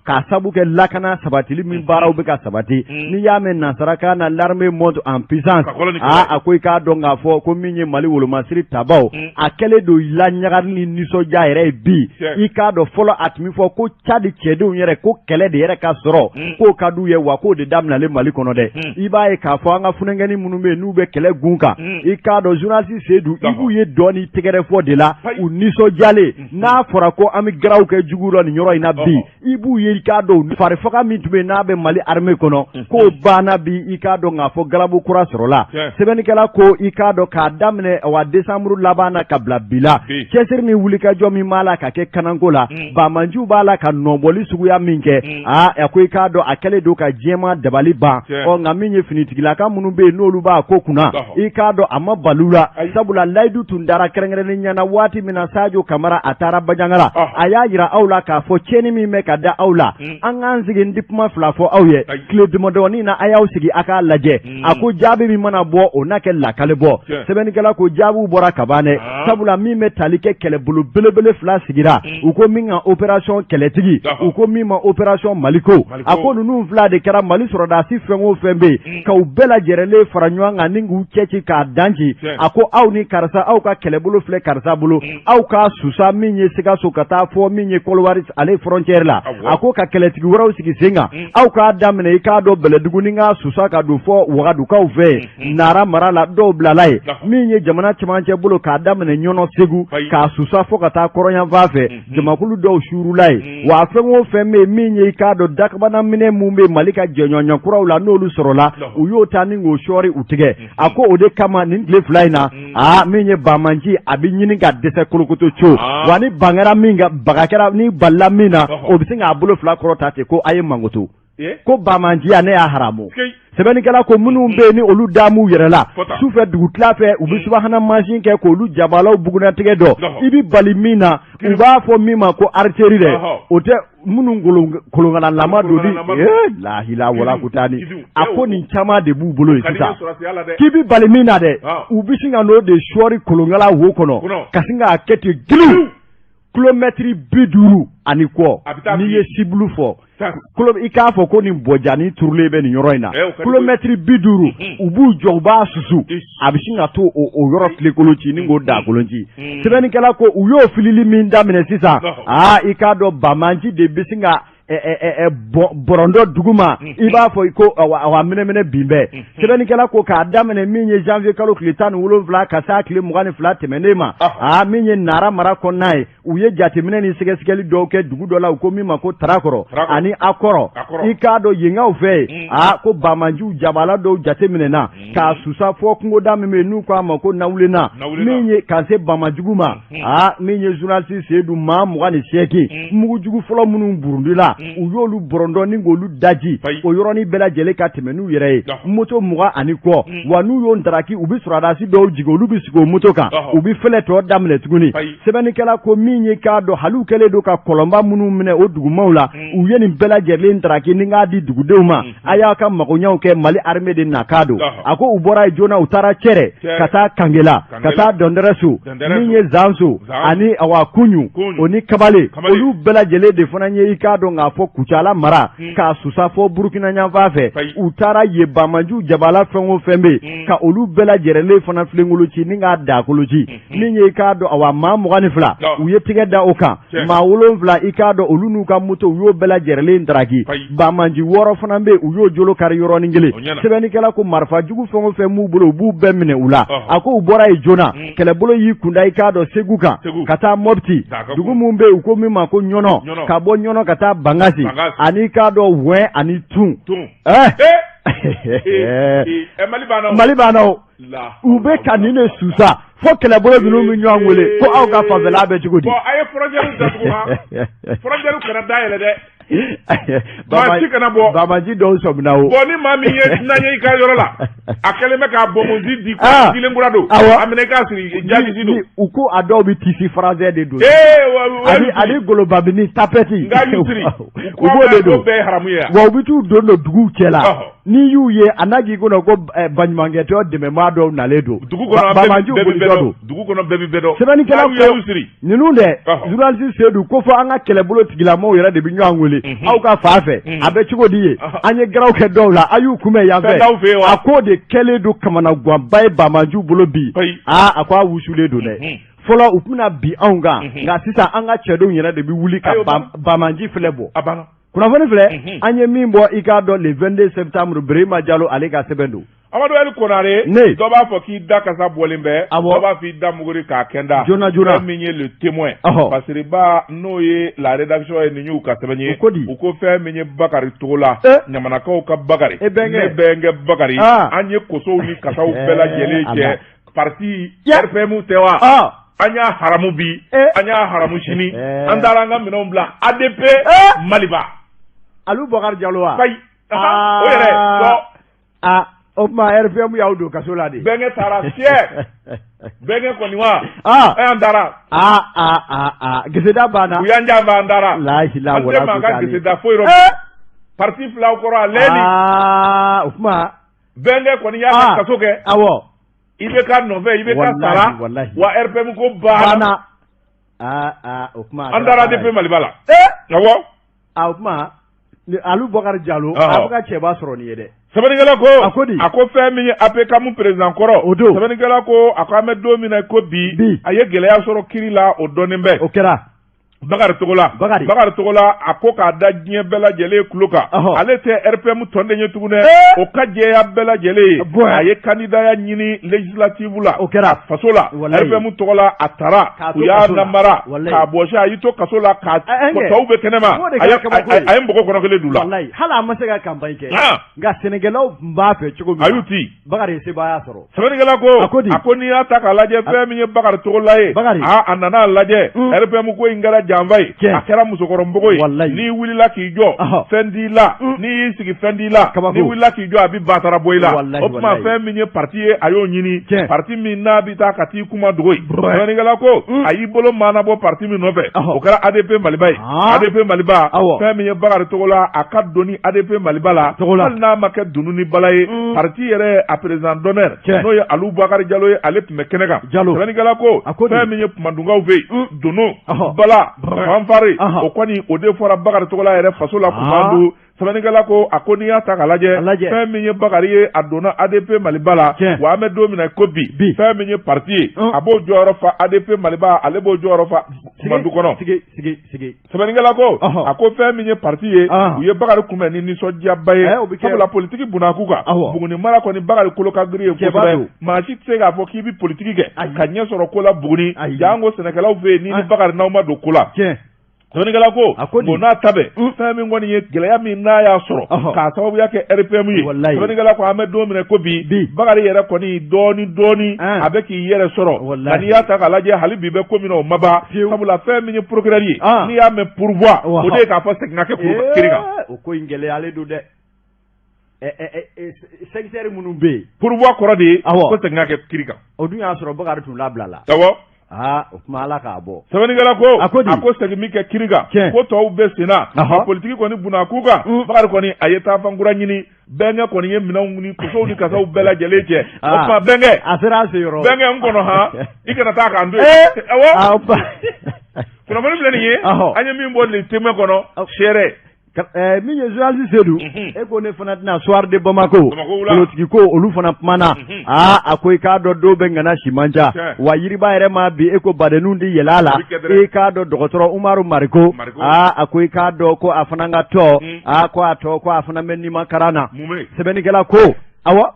k'a sabu kɛ lakana sabatili min baaraw bɛ ka sabati n'i y'a mɛn nansarakan na l'armée monte en puissance aa a ko i k'a dɔn k'a fɔ ko min ye Mali wolomasiri tabaw a kɛlen don laɲagali ni nisɔndiya yɛrɛ ye bi i k'a dɔn fɔlɔ a tun bɛ fɔ ko Cadi cɛdenw yɛrɛ ko kɛlɛ de yɛrɛ ka sɔrɔ k'o ka d'u ye wa k'o de daminɛlen Mali kɔnɔ dɛ i b'a ye k'a fɔ an ka funankɛnin minnu bɛ yen n'u bɛ kɛlɛ gun kan i k'a dɔn journaliste Seydou i b'u ye dɔn ni tɛgɛrɛ fɔ de la u nisɔndiyalen n'a fɔra ko an bɛ garaw kɛ jugu rɔ nin yɔrɔ in na bi i b'u ye i k'a dɔn farifaga min tun bɛ yen n'a bɛ Mali armée kɔnɔ k'o banna bi i k'a dɔn k'a fɔ galabu kura sɔrɔla sɛbɛnnikɛla ko i k'a dɔn k'a daminɛ wa décembre laban na ka bila bi la cɛsiri ni wulikajɔ min b'a la ka kɛ kananko la banbaanciw b'a la ka nɔbɔli suguya min kɛ aa a ko i k'a dɔn a kɛlen don ka diɲɛmaa dabali ban ɔ nka min ye finitigilaka minnu bɛ yen n'olu b'a ko kunna i k'a dɔn a ma bal'u la sabula layidu tun dara kɛrɛnkɛrɛnnen ɲɛna waati min na Sadio Kamara a taara Banjagara a y'a jira aw la k'a fɔ tiɲɛni min bɛ ka da aw la an k'an sigi n tɛ kuma fila fɔ aw ye tile damadɔnin na a y'aw sigi a k'a lajɛ a ko jaabi min mana bɔ o na kɛ lakale bɔ sɛbɛnnikɛla ko jaabiw bɔra ka ban dɛ sabula min bɛ tali kɛ kɛlɛbolo belebele fila sigira u ko min ka opération kɛlɛtigi u ko min ma opération Maliko a ko ninnu fila de kɛra Mali sɔrɔdasi fɛn o fɛn bɛ yen k'u bɛɛ lajɛrɛlen fara ɲɔgɔn kan ni k'u cɛci k'a danci a ko aw ni karisa aw ka kɛlɛbolo filɛ karisa bolo aw ka susa min ye Sikaso ka taa fɔ min ye Kɔlɔwari ale frontière la a ko ka kɛlɛtigi wɛrɛw sigi sen kan aw k'a daminɛ i k'a dɔn Bɛlɛdugu ni k'a susa ka don fɔ Wagadukaw fɛ yen Nara mara la dɔw bilala yen min ye jamana cɛmancɛ bolo k'a daminɛ Ɲɔnɔ Segu k'a susa fo ka taa kɔrɔnyanfan fɛ jamakulu dɔw suurula yen wa fɛn o fɛn bɛ yen min ye i k'a dɔn dakabana minɛ min bɛ Mali ka jɛɲɔgɔnya kuraw la n'olu sɔrɔla u y'o ta ni k'o sɔɔri u tigɛ a ko o de kama nin tile fila in na aa min ye banbaanci a bɛ ɲini ka dɛsɛ kolokoto co wa ni ban kɛra min kan baga kɛra ni balila min na o bɛ sin k'a bolo fila kɔrɔta ten ko a ye mankoto ko banbaanciya ne y'a haramu sɛbɛnnikɛla ko minnu bɛ yen ni olu damu yɛrɛ la sufɛ dugutila fɛ u bɛ subahana mansin kɛ k'olu jabalaw bugunnatigɛ dɔn i bɛ bali min na u b'a fɔ min ma ko artillerie dɛ o tɛ minnu kolonkalalama don ni lahila wala kutani a ko nin caman de b'u bolo yen sisan k'i bɛ bali min na dɛ u bɛ sin ka n'o de sɔɔri kolonkala wo kɔnɔ ka sin k'a kɛ ten giliw kilomɛtiri 50 ani kɔ n'i ye cible fɔ i k'a fɔ ko nin bɔjanin turulen bɛ nin yɔrɔ in na kilomɛtiri 50 u b'u jɔ u b'a susu a bɛ sin ka to o yɔrɔ tilekolon ci ni k'o daakolon ci sɛbɛnnikɛla ko u y'o filili min daminɛ sisan aa i k'a dɔn banbaanci de bɛ sin ka bɔrɔndɔ duguma i b'a fɔ ko awa mɛnɛmɛnɛ bin bɛɛ sɛbɛnnikɛla ko k'a daminɛ min ye janvier kalo tile 17 ka s'a tile 22 tɛmɛnen ma aa min ye Nara mara kɔnɔna ye u ye jateminɛ ni sɛgɛsɛgɛli dɔw kɛ dugu dɔ la u ko min ma ko Tarakɔrɔ ani Akɔrɔ i k'a dɔn yenkaw fɛ yen aa ko banbaanciw jabala dɔw jateminɛna k'a susa fɔ kungoda min bɛ yen n'u k'a ma ko Nawulena min ye ka se Bamajugu ma aa min ye journaliste Seyidu maa 28 mugujugu fɔlɔ minnu burundila. fila u y'olu bɔrɔndɔ ni k'olu daji o yɔrɔnin bɛɛ lajɛlen ka tɛmɛ n'u yɛrɛ ye moto 20 ani kɔ wa n'u y'o daraki u bɛ sɔrɔdasi dɔw jigin olu bɛ sigi o moto kan u bɛ fɛlɛ tɔ daminɛ tuguni sɛbɛnnikɛla ko min ye k'a dɔn hali u kɛlen don ka kɔlɔnba minnu minɛ o dugumaw la u ye nin bɛɛ lajɛlen daraki ni k'a di dugudenw ma a y'a ka magoɲɛw kɛ Mali armée de nakan don a ko u bɔra yen joona u taara Cɛrɛ ka taa Kangela ka taa Dɔndɛrɛso min ye Zanso ani awa Kuɲu o ni Kabale olu bɛɛ lajɛlen de fana ye i k'a dɔn k'a fɔ Kucala mara k'a susa fɔ Burukina ɲanfan fɛ u taara yen banbaanciw jabala fɛn o fɛn bɛ yen ka olu bɛɛ lajɛlen fana filenkolo ci ni k'a dakolo ci min ye i k'a dɔn awa maa 22 u ye tɛgɛ da o kan maa 7 i k'a dɔn olu n'u ka moto u y'o bɛɛ lajɛlen daraki banbaanci 6 fana bɛ yen u y'o jolo kari yɔrɔnin kelen sɛbɛnnikɛla ko marifa jugu fɛn o fɛn b'u bolo u b'u bɛɛ minɛ u la a ko u bɔra yen joona kɛlɛbolo y'i kunda i k'a dɔn Segu kan ka taa Mɔpti dugu min bɛ yen u ko min ma ko Ɲɔnɔ ka bɔ Ɲɔnɔ ka taa Bankasi ani i k'a dɔn Wɛn ani Tun Mali banna o u bɛ ka nin de susa fo kɛlɛbolo ninnu bɛ ɲɔgɔn wele ko aw ka fanfɛla bɛ cogo di. Bon a ye frontière datugu han frontière kana dayɛlɛ dɛ. Maa si kana bɔ. Banbaanci dɔw sɔmina o. Bon ni maa min ye dunan ye i ka yɔrɔ la a kɛlen bɛ k'a bonbonsi di ko dilen kura don. Awɔ a minɛ i k'a siri jalisi don. U ko a dɔw bɛ tissu français de don. Ani golobabini tapette. N ka y'u siri. U b'o de don. Bɛɛ ye haramu ye. Wa u bɛ t'u don duguw cɛ la. N'i y'u ye a n'a k'i kɔnɔ ko baɲumankɛtɔn dɛmɛbaa dɔw nalen don. Dugu kɔnɔ bɛɛ bɛ bɛɛ dɔn. Dugu kɔnɔ bɛɛ bɛ bɛɛ dɔn. Sɛbɛnnikɛla ko ninnu dɛ journaliste Seydou ko fɔ an ka kɛlɛbolo tigilamɔgɔw yɛrɛ de bɛ ɲɔgɔn wele aw ka fan fɛ a bɛ cogo di ye an ye garaw kɛ dɔw la a y'u kunbɛn yan fɛ a k'o de kɛlen don kamanaganba ye banbaanciw bolo bi aa a ko a wusulen don dɛ. Fɔlɔ u tun bɛna bin anw kan nka sisan an ka cɛdenw yɛrɛ de bɛ wuli ka banbaanci filɛ bɔ. Kunnafoni filɛ an ye min bɔ i k'a dɔn le 22 septembre Birima Jalo ale ka sɛbɛn don. Amadu Ali Konare ne dɔ b'a fɔ k'i da kasa bɔlen bɛ dɔ b'a fɔ i da muguri k'a kɛnda joona joona fɛn min ye le témoin Fasiriba n'o ye la rédaction ye nin y'u ka sɛbɛn ye u ko fɛn min ye Bakari Togola ɲamanakaw ka Bakari ne bɛnkɛ Bakari an ye kosow ni kasaw bɛɛ lajɛlen cɛ parti RPM tɛ wa an y'a haramu bi an y'a haramu sini an taara an ka minɛnw bila ADP Maliba Alu Bɔkari Jalo wa ayi o yɛrɛ aa o tuma RPM y'aw don kaso la de bɛnkɛ taara fiyɛ bɛnkɛ kɔni wa an taara aa geseda banna u y'an janfa an taara lahila an tɛ maa ka geseda foyi rɔ parti filaw kɔrɔ a lɛni o tuma bɛnkɛ kɔni y'a ka kaso kɛ awɔ IBK nɔfɛ IBK sara wa RPM ko banna o tuma an taara ADP Maliba la awɔ o tuma Alu Bɔkari Jalo a bɛ ka cɛba sɔrɔ nin ye dɛ sɛbɛnnikɛla ko a ko fɛn min ye APCAM président kɔrɔ o don sɛbɛnnikɛla ko a ko an bɛ don min na ko bi a ye gɛlɛya sɔrɔ kiri la o dɔnnen bɛ o kɛra Bakari Togola Bakari Togola a ko k'a da diɲɛ bɛɛ lajɛlen tulo kan ale tɛ RPM tɔnden ye tugun dɛ o ka jɛya bɛɛ lajɛlen ye a ye kandidaya ɲini législative la o kɛra faso la RPM tɔgɔ la a taara u y'a namara k'a bɔsi a y'i to kaso la k'a tɔw bɛ kɛnɛma a ye npogo kɔnɔ kelen d'u la hali a ma se ka campagne kɛ nka sɛnɛkɛlaw tun b'a fɛ cogo min a y'u ci Bakari ye sebaaya sɔrɔ. Sɛbɛnnikɛla ko a ko n'i y'a ta k'a lajɛ fɛn min ye Bakari Togola ye a nana a lajɛ RPM ko in kɛra janfa ye a kɛra musokɔrɔ npogo ye n'i wulila k'i jɔ fɛn t'i la n'i y'i sigi fɛn t'i la n'i wulila k'i jɔ a bɛ batara bɔ i la o tuma fɛn min ye parti ye a y'o ɲini parti min n'a bɛ taa ka t'i kuma dogo yen sɛbɛnnikɛla ko a y'i bolo maanabɔ parti min nɔfɛ o kɛra ADP Maliba ye ADP Maliba fɛn min ye Bakari Togola a ka donni ADP Maliba la hali n'a ma kɛ dunun ni bala ye parti yɛrɛ a président d'honneur n'o ye Alu Bakari Jalo ye ale tun bɛ kɛnɛ kan sɛbɛnnikɛla ko fɛn min ye Kumandunkaw fɛ yen dunun bala fanfare o kɔni o de fɔra Bakari Togola yɛrɛ faso la Kumandu sɛbɛnnikɛla ko a ko n'i y'a ta k'a lajɛ fɛn min ye Bakari ye a donna ADP Maliba la wa an bɛ don min na ko bi fɛn min ye parti ye a b'o jɔyɔrɔ fa ADP Maliba ale b'o jɔyɔrɔ fa Kumandu kɔnɔ sɛbɛnnikɛla ko a ko fɛn min ye parti ye u ye Bakari kunbɛn ni nisɔndiyaba ye sabula politiki bunakun kan Buguni mara kɔni Bakari kolo ka girin ye kosɛbɛ maa si tɛ se k'a fɔ k'i bɛ politiki kɛ ka ɲɛ sɔrɔ ko la Buguni janko sɛnɛkɛlaw fɛ yen ni Bakari n'aw ma don ko la. Sɛbɛnnikɛla ko a ko n'a ta bɛɛ fɛn min kɔni ye gɛlɛya min n'a y'a sɔrɔ k'a sababuya kɛ RPM ye, sɛbɛnnikɛla ko an bɛ don min na ko bi, Bakari yɛrɛ kɔni dɔɔni dɔɔni a bɛ k'i yɛrɛ sɔrɔ. Nka n'i y'a ta k'a lajɛ, hali bi bɛ ko min na, o ma ban, sabula fɛn min ye procureur ye, n'i y'a mɛn pourvoi, o de ye k'a fɔ segin ka kɛ kiri kan. O ko in gɛlɛyalen don dɛ. Secteur minnu bɛ yen, pourvoi kɔrɔ de ye ko segin ka kɛ kiri kan. O dun y'a sɔrɔ Bakari tun labila la. Awɔ. Aa, o tuma Ala k'a bɔ. Sɛbɛnnikɛla ko a ko a ko segin min kɛ kiri kan, ko tɔw bɛ sen na, politiki kɔni bunna k'u kan. Bakari kɔni a ye taafankura ɲini, bɛnkɛ kɔni ye minɛnw ni kosow ni kasaw bɛɛ lajɛlen cɛ. O tuma bɛnkɛ, a sera a seyɔrɔ. Bɛnkɛ, n kɔnɔ han, i kana taa k'an to yen. Awɔ, kunnafoni filɛ nin ye, an ye min bɔ Le Témoin kɔnɔ, seere. Min ye journaliste Seydou, e ko ne fana tɛna Soir de Bamako politiki ko olu fana kumana. Aa, a ko i k'a dɔn dɔw bɛ ŋana si man ca wa yiriba yɛrɛ ma bi e ko badenninw di yɛlɛ a la. I k'a dɔn dɔgɔtɔrɔ Umaru Mariko, aa, a ko i k'a dɔn ko a fana ka tɔ, aa, ko a tɔ ko a fana bɛ nimakaran na. Sɛbɛnnikɛla ko awɔ,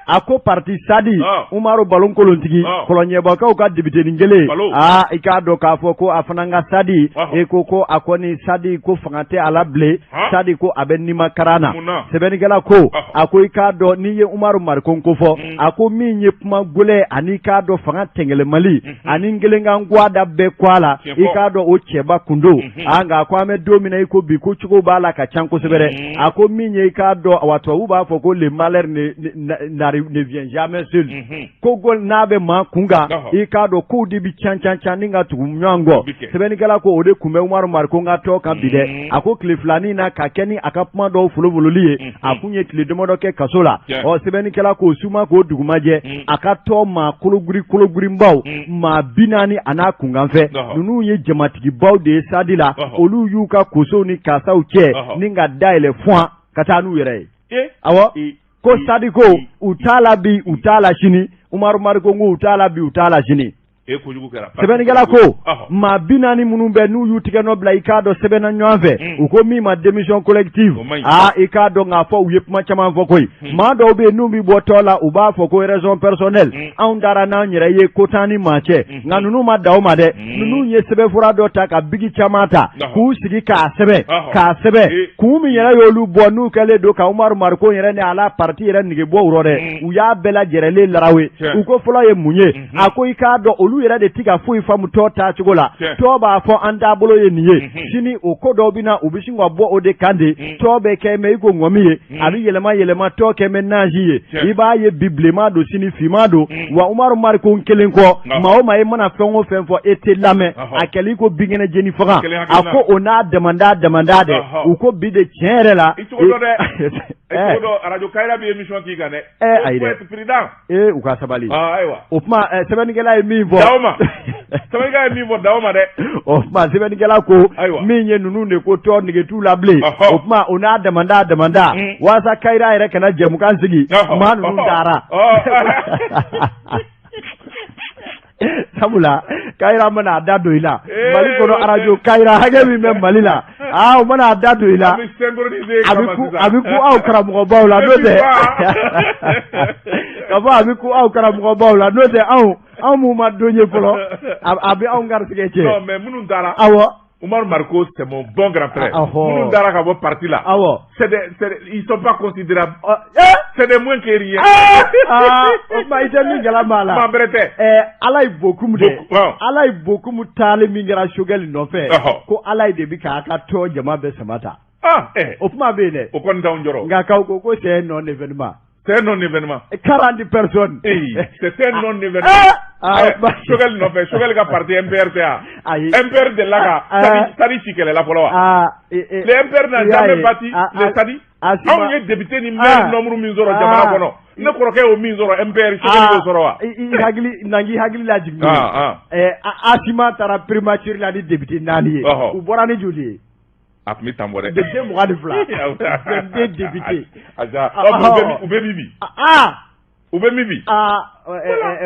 a ko parti Sadi Umaru Balon Kolontigi Kɔlɔnjɛbakaw ka depitenin kelen, aa, i k'a dɔn k'a fɔ ko a fana ka Sadi, e ko ko a kɔni Sadi ko fanga tɛ a la bilen, Sadi ko a bɛ nimakaran na. Sɛbɛnnikɛla ko a ko i k'a dɔn n'i ye Umaru Mariko ko fɔ, a ko min ye kuma gɛlɛn ani i k'a dɔn fanga tɛngɛlɛmali ani n kelen ka n gwada bɛɛ ko a la, i k'a dɔn o cɛba kun don. Aa, nka ko an bɛ don min na i ko bi, ko cogo b'a la ka ca kosɛbɛ dɛ. A ko min ye i k'a dɔn, wa tubabu b'a fɔ ko le malheur ne vient jamais seul, ko ko n'a bɛ maa kun kan, i k'a dɔn kow de bɛ can can can ni ka tugu ɲɔgɔn kɔ. Sɛbɛnnikɛla ko o de kun bɛ Umaru Mariko ka tɔ kan bi dɛ. A ko tile filanin na ka kɛ ni a ka kuma dɔw folofololi ye, a kun ye tile damadɔ kɛ kaso la. Ɔ, sɛbɛnnikɛla k'o suma k'o dugumajɛ, a ka tɔ maa kologiri kologirinbaw maa 40 a n'a kunkanfɛ ninnu ye jamatigibaw de ye Sadi la, olu y'u ka kosow ni kasaw cɛ ni ka dayɛlɛ fuwan ka taa n'u yɛrɛ ye. Awɔ, ko Sadi ko u t'a la bi, u t'a la sini. Umaru Mariko ko u t'a la bi, u t'a la sini. Sɛbɛnnikɛla ko maa 40 minnu bɛ n'u y'u tigɛ nɔ bila i k'a dɔn sɛbɛnna ɲɔgɔn fɛ, u ko min ma démission collective. Aa, i k'a dɔn k'a fɔ u ye kuma caman fɔ koyi. Maa dɔw bɛ yen n'u bɛ bɔ tɔ la, u b'a fɔ ko raison personnelle, anw taara n'an yɛrɛ ye, ko t'an ni maa cɛ. Nka ninnu ma da o ma dɛ. Ninnu ye sɛbɛnfura dɔ ta ka bigi caman ta k'u sigi k'a sɛbɛn k'a sɛbɛn kun min yɛrɛ y'olu bɔ n'u kɛlen don ka Umaru Mariko yɛrɛ ni a la parti yɛrɛ nege bɔ u rɔ dɛ, u y'a bɛɛ lajɛrɛlen larawe. U ko fɔlɔ ye mun ye? A ko i k'a dɔn olu yɛrɛ de ti ka foyi faamu tɔ taacogo la. Tɔ b'a fɔ an taabolo ye nin ye, sini o ko dɔw bɛ na, u bɛ sin ka bɔ o de kan de. Tɔ bɛ kɛ mɛ i ko ŋɔmi ye, a bɛ yɛlɛma yɛlɛma, tɔ kɛ mɛ nazi ye. I b'a ye bi bilenman don, sini finman don. Wa Umaru Mariko kelen kɔ, maa o maa i mana fɛn o fɛn fɔ, e tɛ lamɛn, a kɛli ko binkɛnɛ jeni faga. A ko o n'a damanda damanda dɛ. U ko bi de tiɲɛ yɛrɛ la, i cogo dɔ dɛ, i cogo dɔ arajo Kayira bɛ émission k'i kan dɛ. Ayi dɛ, ee, u ka sabali. Ayiwa, o tuma sɛbɛnnikɛla ye min fɔ daw ma, sɛbɛnnikɛla ye min fɔ daw ma dɛ. O tuma sɛbɛnnikɛla ko min ye ninnu de ko tɔ nege t'u la bilen. O tuma o n'a damanda damanda, walasa Kayira yɛrɛ kana jɛmukan sigi, maa ninnu taara. Sabula Kayira mana a da don i la Mali kɔnɔ, arajo Kayira hakɛ min bɛ Mali la, aa, o mana a da don i la, a bɛ ku aw karamɔgɔbaw la, n'o tɛ ka fɔ a bɛ ku aw karamɔgɔbaw la, n'o tɛ anw minnu ma don ye fɔlɔ, a bɛ anw garisɛgɛ tiɲɛ. Non, mais minnu taara. Awɔ. Oumar Mariko, c'est mon bon grand frère. Minnu taara ka bɔ parti la. Awɔ. C'est des, c'est des, ils sont pas considérables. C'est des moins que rien. Ah, o tuma i tɛ min kalama a la. Maa bɛrɛ tɛ. Ala ye Bokum de. Ala ye Bokum taali min kɛra Choguel nɔfɛ. Ko Ala ye de bi k'a ka tɔ jama bɛɛ sama ta. Ah. O kuma bɛ yen dɛ. O kɔni t'anw jɔrɔ. Nka k'aw ko ko c'est un non événement. C'est un non événement. 40 personnes. Eh, c'est un non événement. Choguel nɔfɛ, Choguel ka parti MPR tɛ yan. Ayi. MPR delila ka Sadi ci kɛlɛ la fɔlɔ wa? Le MPR n'a jamais battu le Sadi. Anw ye député ni maire nombre min sɔrɔ jamana kɔnɔ. Ne kɔrɔkɛ y'o min sɔrɔ MPR, Choguel y'o sɔrɔ wa? I hakili na k'i hakili lajigin. Asima taara primature la ni député 4 ye. U bɔra ni joli ye? A tun bɛ tan bɔ dɛ. Député 22. 22 député. U bɛ min bi? U bɛ min bi?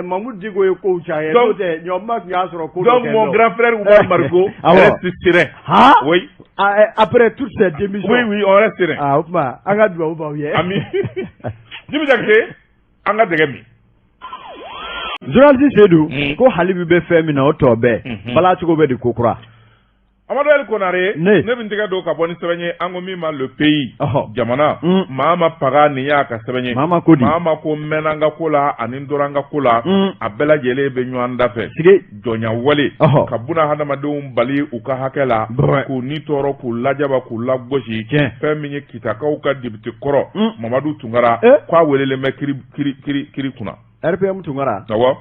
Mamudu Diko ye kow caya n'o tɛ ɲɔma tun y'a sɔrɔ ko dɔ Donc mon grand frère Oumar Mariko reste serein. Oui. Après toutes ces démissions. Oui, oui, on reste serein. Ah, o tuma an ka dugawu b'aw ye. Ami. Jimi Jakite, an ka dɛgɛ min. Journaliste Seydou, ko hali bi bɛ fɛn min na, o tɔ bɛɛ bala cogo bɛ di ko kura. Amadu El Konare, ne bɛ n tɛgɛ don ka bɔ ni sɛbɛn ye an ko min ma Le Pays, jamana, Maama Paga nin y'a ka sɛbɛn ye. Maama ko di? Maama ko n mɛnna n ka ko la ani n tora n ka ko la, a bɛɛ lajɛlen bɛ ɲɔgɔn da fɛ. Jɔnya wale, ka buna hadamadenw bali u ka hakɛ la, k'u ni tɔɔrɔ, k'u lajaba, k'u lagosi. Fɛn min ye Kitakaw ka député kɔrɔ, Mamadu Tunkara, k'a welelen bɛ kiri kunna. RPM Tunkara? Awɔ.